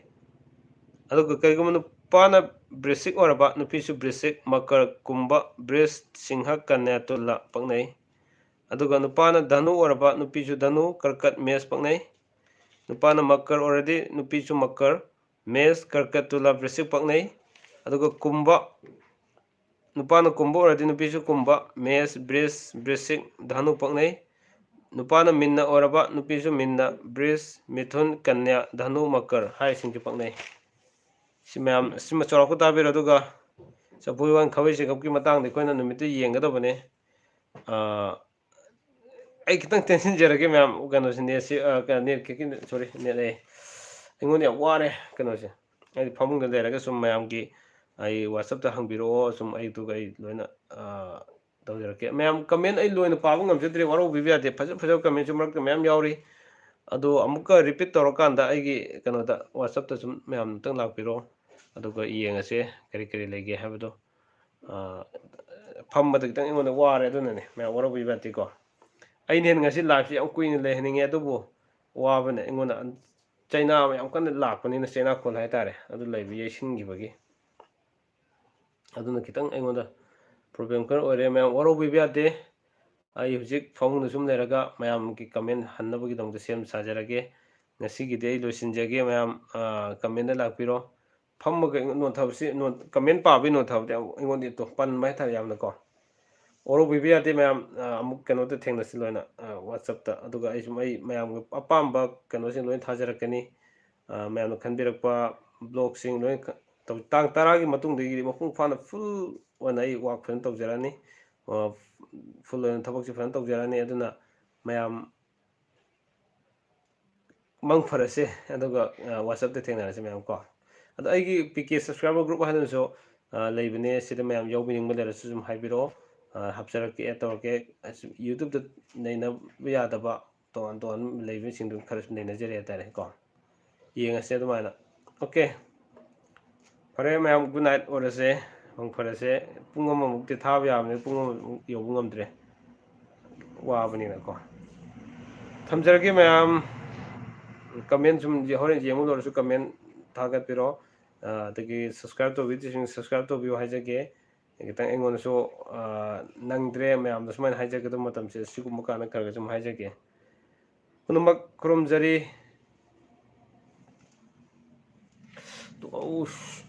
ꯑꯗꯨꯒ ꯀꯔꯤꯒꯨꯝꯕ ꯅꯨꯄꯥꯅ ꯕ꯭ꯔꯤꯁꯤꯛ ꯑꯣꯏꯔꯕ, ꯅꯨꯄꯤꯁꯨ ꯕ꯭ꯔꯤꯁꯤꯛ, ꯃꯀꯔ, ꯀꯨꯝꯚ, ꯕ꯭ꯔꯤꯖ, ꯁꯤꯡꯍ, ꯀꯟꯌꯥ, ꯇꯨꯂꯥ ꯄꯛꯅꯩ꯫ ꯑꯗꯨꯒ ꯅꯨꯄꯥꯅ ꯙꯅꯨ ꯑꯣꯏꯔꯕ, ꯅꯨꯄꯤꯁꯨ ꯙꯅꯨ, ꯀꯔꯀꯠ, ꯃꯦꯁ ꯄꯛꯅꯩ꯫ ꯅꯨꯄꯥꯅ ꯃꯀꯔ ꯑꯣꯏꯔꯗꯤ ꯅꯨꯄꯤꯁꯨ ꯃꯀꯔ, ꯃꯦꯁ, ꯀꯔꯀꯠ, ꯇꯨꯂꯥ, ꯕ꯭ꯔꯤꯁꯤꯛ ꯄꯛꯅꯩ꯫ ꯑꯗꯨꯒ ꯀꯨꯝꯚ, ꯅꯨꯄꯥꯅ ꯀꯨꯝꯚ ꯑꯣꯏꯔꯗꯤ ꯅꯨꯄꯤꯁꯨ ꯀꯨꯝꯚ, ꯃꯦꯁ, ꯕ꯭ꯔꯤꯖ, ꯕ꯭ꯔꯤꯁꯤꯛ, ꯙꯅꯨ ꯄꯛꯅꯩ꯫ ꯅꯨꯄꯥꯅ ꯃꯤꯟꯅ ꯑꯣꯏꯔꯕ, ꯅꯨꯄꯤꯁꯨ ꯃꯤꯟꯅ, ꯕ꯭ꯔꯤꯖ, ꯃꯤꯊꯨꯟ, ꯀꯟꯌꯥ, ꯙꯅꯨ, ꯃꯀꯔ ꯍꯥꯏꯔꯤꯁꯤꯡꯁꯤ ꯄꯛꯅꯩ꯫ ꯁꯤ ꯃꯌꯥꯝ, ꯁꯤꯃ ꯆꯥꯎꯔꯥꯛꯄ ꯇꯥꯕꯤꯔꯣ꯫ ꯑꯗꯨꯒ ꯆꯐꯨ ꯋꯥꯟ ꯈꯥꯕꯩ ꯆꯦꯒꯞꯀꯤ ꯃꯇꯥꯡꯗ ꯑꯩꯈꯣꯏꯅ ꯅꯨꯃꯤꯠꯇꯨ ꯌꯦꯡꯒꯗꯕꯅꯦ꯫ ꯑꯥ, ꯑꯩ ꯈꯤꯇꯪ ꯇꯦꯟꯁꯤꯟꯖꯔꯒꯦ ꯃꯌꯥꯝ, ꯀꯩꯅꯣꯁꯦ, ꯅꯦꯠꯁꯦ, ꯑꯥ, ꯀꯩꯅꯣ, ꯅꯦꯠ ꯈꯤꯇꯪ, ꯁꯣꯔꯤ, ꯅꯦꯠ ꯑꯩ, ꯑꯩꯉꯣꯟꯗ ꯌꯥꯝ ꯋꯥꯔꯦ ꯀꯩꯅꯣꯁꯦ꯫ ꯑꯩꯗꯤ ꯐꯃꯨꯡꯗ ꯂꯩꯔꯒ ꯁꯨꯝ ꯃꯌꯥꯝꯒꯤ, ꯑꯩ WhatsApp-ꯇ ꯍꯪꯕꯤꯔꯛꯑꯣ, ꯁꯨꯝ ꯑꯌꯨꯛꯇꯨꯒ ꯑꯩ ꯂꯣꯏꯅ, ꯑꯥ, ꯇꯧꯖꯔꯛꯀꯦ꯫ ꯃꯌꯥꯝ comment ꯑꯩ ꯂꯣꯏꯅ ꯄꯥꯕ ꯉꯝꯖꯗ꯭ꯔꯦ, ꯋꯥꯔꯧꯕꯤꯕ ꯌꯥꯗꯦ꯫ ꯐꯖ ꯐꯖꯕ comment-ꯁꯨ ꯃꯔꯛꯇ ꯃꯌꯥꯝ ꯌꯥꯎꯔꯤ꯫ ꯑꯗꯣ ꯑꯃꯨꯛꯀ repeat ꯇꯧꯔꯀꯥꯟꯗ ꯑꯩꯒꯤ ꯀꯩꯅꯣꯗ WhatsApp-ꯇ ꯁꯨꯝ ꯃꯌꯥꯝ ꯑꯝꯇꯪ ꯂꯥꯛꯄꯤꯔꯣ, ꯑꯗꯨꯒ ꯌꯦꯡꯉꯁꯦ ꯀꯔꯤ ꯀꯔꯤ ꯂꯩꯒꯦ ꯍꯥꯏꯕꯗꯣ꯫ ꯑ, ꯐꯝꯕꯗ ꯈꯤꯇꯪ ꯑꯩꯉꯣꯟꯗ ꯋꯥꯔꯦ, ꯑꯗꯨꯅꯅꯦ, ꯃꯌꯥꯝ ꯋꯥꯔꯧꯕꯤꯕ ꯌꯥꯗꯦꯀꯣ꯫ ꯑꯩꯅ ꯍꯦꯟꯅ ꯉꯁꯤ live-ꯁꯤ ꯌꯥꯝ ꯀꯨꯏꯅ ꯂꯩꯍꯟꯅꯤꯡꯉꯦ, ꯑꯗꯨꯕꯨ ꯋꯥꯕꯅ ꯑꯩꯉꯣꯟꯗ ꯆꯩꯅꯥ ꯌꯥꯝ ꯀꯟꯅ ꯂꯥꯛꯄꯅꯤꯅ, ꯆꯩꯅꯥ ꯈꯣꯜ ꯍꯥꯏꯇꯥꯔꯦ, ꯑꯗꯨ ꯂꯩꯕ ꯌꯩꯁꯤꯟꯈꯤꯕꯒꯤ꯫ ꯑꯗꯨꯅ ꯈꯤꯇꯪ ꯑꯩꯉꯣꯟꯗ problem ꯈꯔ ꯑꯣꯏꯔꯦ꯫ ꯃꯌꯥꯝ ꯋꯥꯔꯧꯕꯤꯕ ꯌꯥꯗꯦ꯫ ꯑꯩ ꯍꯧꯖꯤꯛ ꯐꯃꯨꯡꯗ ꯁꯨꯝ ꯂꯩꯔꯒ ꯃꯌꯥꯝꯒꯤ comment ꯍꯟꯅꯕꯒꯤꯗꯃꯛꯇ ꯁꯦꯝ ꯁꯥꯖꯔꯒꯦ꯫ ꯉꯁꯤꯒꯤꯗꯤ ꯑꯩ ꯂꯣꯏꯁꯤꯟꯖꯒꯦ꯫ ꯃꯌꯥꯝ, ꯑ, comment-ꯗ ꯂꯥꯛꯄꯤꯔꯣ꯫ ꯐꯝꯃꯒ ꯑꯩꯉꯣꯟ-, ꯅꯣꯟꯊꯕꯁꯤ, ꯅꯣꯟ-, comment ꯄꯥꯕꯒꯤ ꯅꯣꯟꯊꯕꯗꯤ ꯑꯩꯉꯣꯟꯗ ꯇꯣ-, ꯄꯟꯕ ꯍꯥꯏꯇꯥꯔꯦ ꯌꯥꯝꯅꯀꯣ꯫ ꯋꯥꯔꯧꯕꯤꯕ ꯌꯥꯗꯦ ꯃꯌꯥꯝ꯫ ꯑ, ꯑꯃꯨꯛ ꯀꯩꯅꯣꯗ ꯊꯦꯡꯅꯁꯤ ꯂꯣꯏꯅ, ꯑ, WhatsApp-ꯇ꯫ ꯑꯗꯨꯒ ꯑꯩꯁꯨ ꯑꯩ ꯃꯌꯥꯝꯒꯤ ꯑꯄꯥꯝꯕ ꯀꯩꯅꯣꯁꯤꯡ ꯂꯣꯏꯅ ꯊꯥꯖꯔꯛꯀꯅꯤ꯫ ꯑ, ꯃꯌꯥꯝꯅ ꯈꯟꯕꯤꯔꯛꯄ vlog-ꯁꯤꯡ ꯂꯣꯏ ꯈ-, ꯇꯧ-, ꯇꯥꯡ ꯇꯔꯥꯒꯤ ꯃꯇꯨꯡꯗꯒꯤꯗꯤ ꯃꯄꯨꯡ ꯐꯥꯅ full ꯑꯣꯏꯅ ꯑꯩ work ꯐꯖꯅ ꯇꯧꯖꯔꯛꯑꯅꯤ꯫ ꯑ, full ꯑꯣꯏꯅ ꯊꯕꯛꯁꯦ ꯐꯖꯅ ꯇꯧꯖꯔꯛꯑꯅꯤ꯫ ꯑꯗꯨꯅ ꯃꯌꯥꯝ ꯃꯪ ꯐꯔꯁꯦ, ꯑꯗꯨꯒ, ꯑ, WhatsApp-ꯇ ꯊꯦꯡꯅꯔꯁꯦ ꯃꯌꯥꯝ ꯀꯣ꯫ ꯑꯗꯣ ꯑꯩꯒꯤ P K subscriber group ꯍꯥꯏꯗꯅꯁꯨ, ꯑ, ꯂꯩꯕꯅꯦ, ꯁꯤꯗ ꯃꯌꯥꯝ ꯌꯥꯎꯕꯤꯅꯤꯡꯕ ꯂꯩꯔꯁꯨ ꯑꯗꯨꯝ ꯍꯥꯏꯕꯤꯔꯛꯑꯣ꯫ ꯑ, ꯍꯥꯞꯆꯔꯛꯀꯦ, add ꯇꯧꯔꯛꯀꯦ꯫ ꯑꯁ, YouTube-ꯇ ꯅꯩꯅꯕ ꯌꯥꯗꯕ ꯇꯣꯉꯥꯟ ꯇꯣꯉꯥꯟꯕ ꯂꯩꯕꯁꯤꯡꯗꯨ ꯈꯔꯁꯨ ꯅꯩꯅꯖꯔꯤ ꯍꯥꯏꯇꯥꯔꯦ ꯀꯣ꯫ ꯌꯦꯡꯉꯁꯦ ꯑꯗꯨꯃꯥꯏꯅ꯫ Okay꯫ ꯐꯔꯦ ꯃꯌꯥꯝ, good night ꯑꯣꯏꯔꯁꯦ, ꯃꯪ ꯐꯔꯁꯦ꯫ ꯄꯨꯡ ꯑꯃꯃꯨꯛꯇꯤ ꯊꯥꯕ ꯌꯥꯕꯅꯤ, ꯄꯨꯡ ꯑꯃꯃꯨꯛ ꯌꯧꯕ ꯉꯝꯗ꯭ꯔꯦ, ꯋꯥꯕꯅꯤꯅꯀꯣ꯫ ꯊꯝꯖꯔꯒꯦ ꯃꯌꯥꯝ꯫ Comment ꯁꯨꯝ ꯍꯣꯔꯦꯟ ꯌꯦꯡꯕ ꯂꯣꯏꯔꯁꯨ comment ꯊꯥꯒꯠꯄꯤꯔꯣ꯫ ꯑ, ꯑꯗꯒꯤ subscribe ꯇꯧꯕꯤꯗ꯭ꯔꯤꯁꯤꯡ subscribe ꯇꯧꯕꯤꯌꯨ ꯍꯥꯏꯖꯒꯦ꯫ ꯈꯤꯇꯪ ꯑꯩꯉꯣꯟꯗꯁꯨ, ꯑ, ꯅꯪꯗ꯭ꯔꯦ ꯃꯌꯥꯝꯗ ꯁꯨꯃꯥꯏꯅ ꯍꯥꯏꯖꯒꯗꯕ ꯃꯇꯝꯁꯦ, ꯁꯤꯒꯨꯝꯕ ꯀꯥꯟꯗ ꯈꯔ ꯈꯔ ꯁꯨꯝ ꯍꯥꯏꯖꯒꯦ꯫ ꯄꯨꯝꯅꯃꯛ ꯈꯨꯔꯨꯝꯖꯔꯤ꯫ ꯑꯧꯁ꯫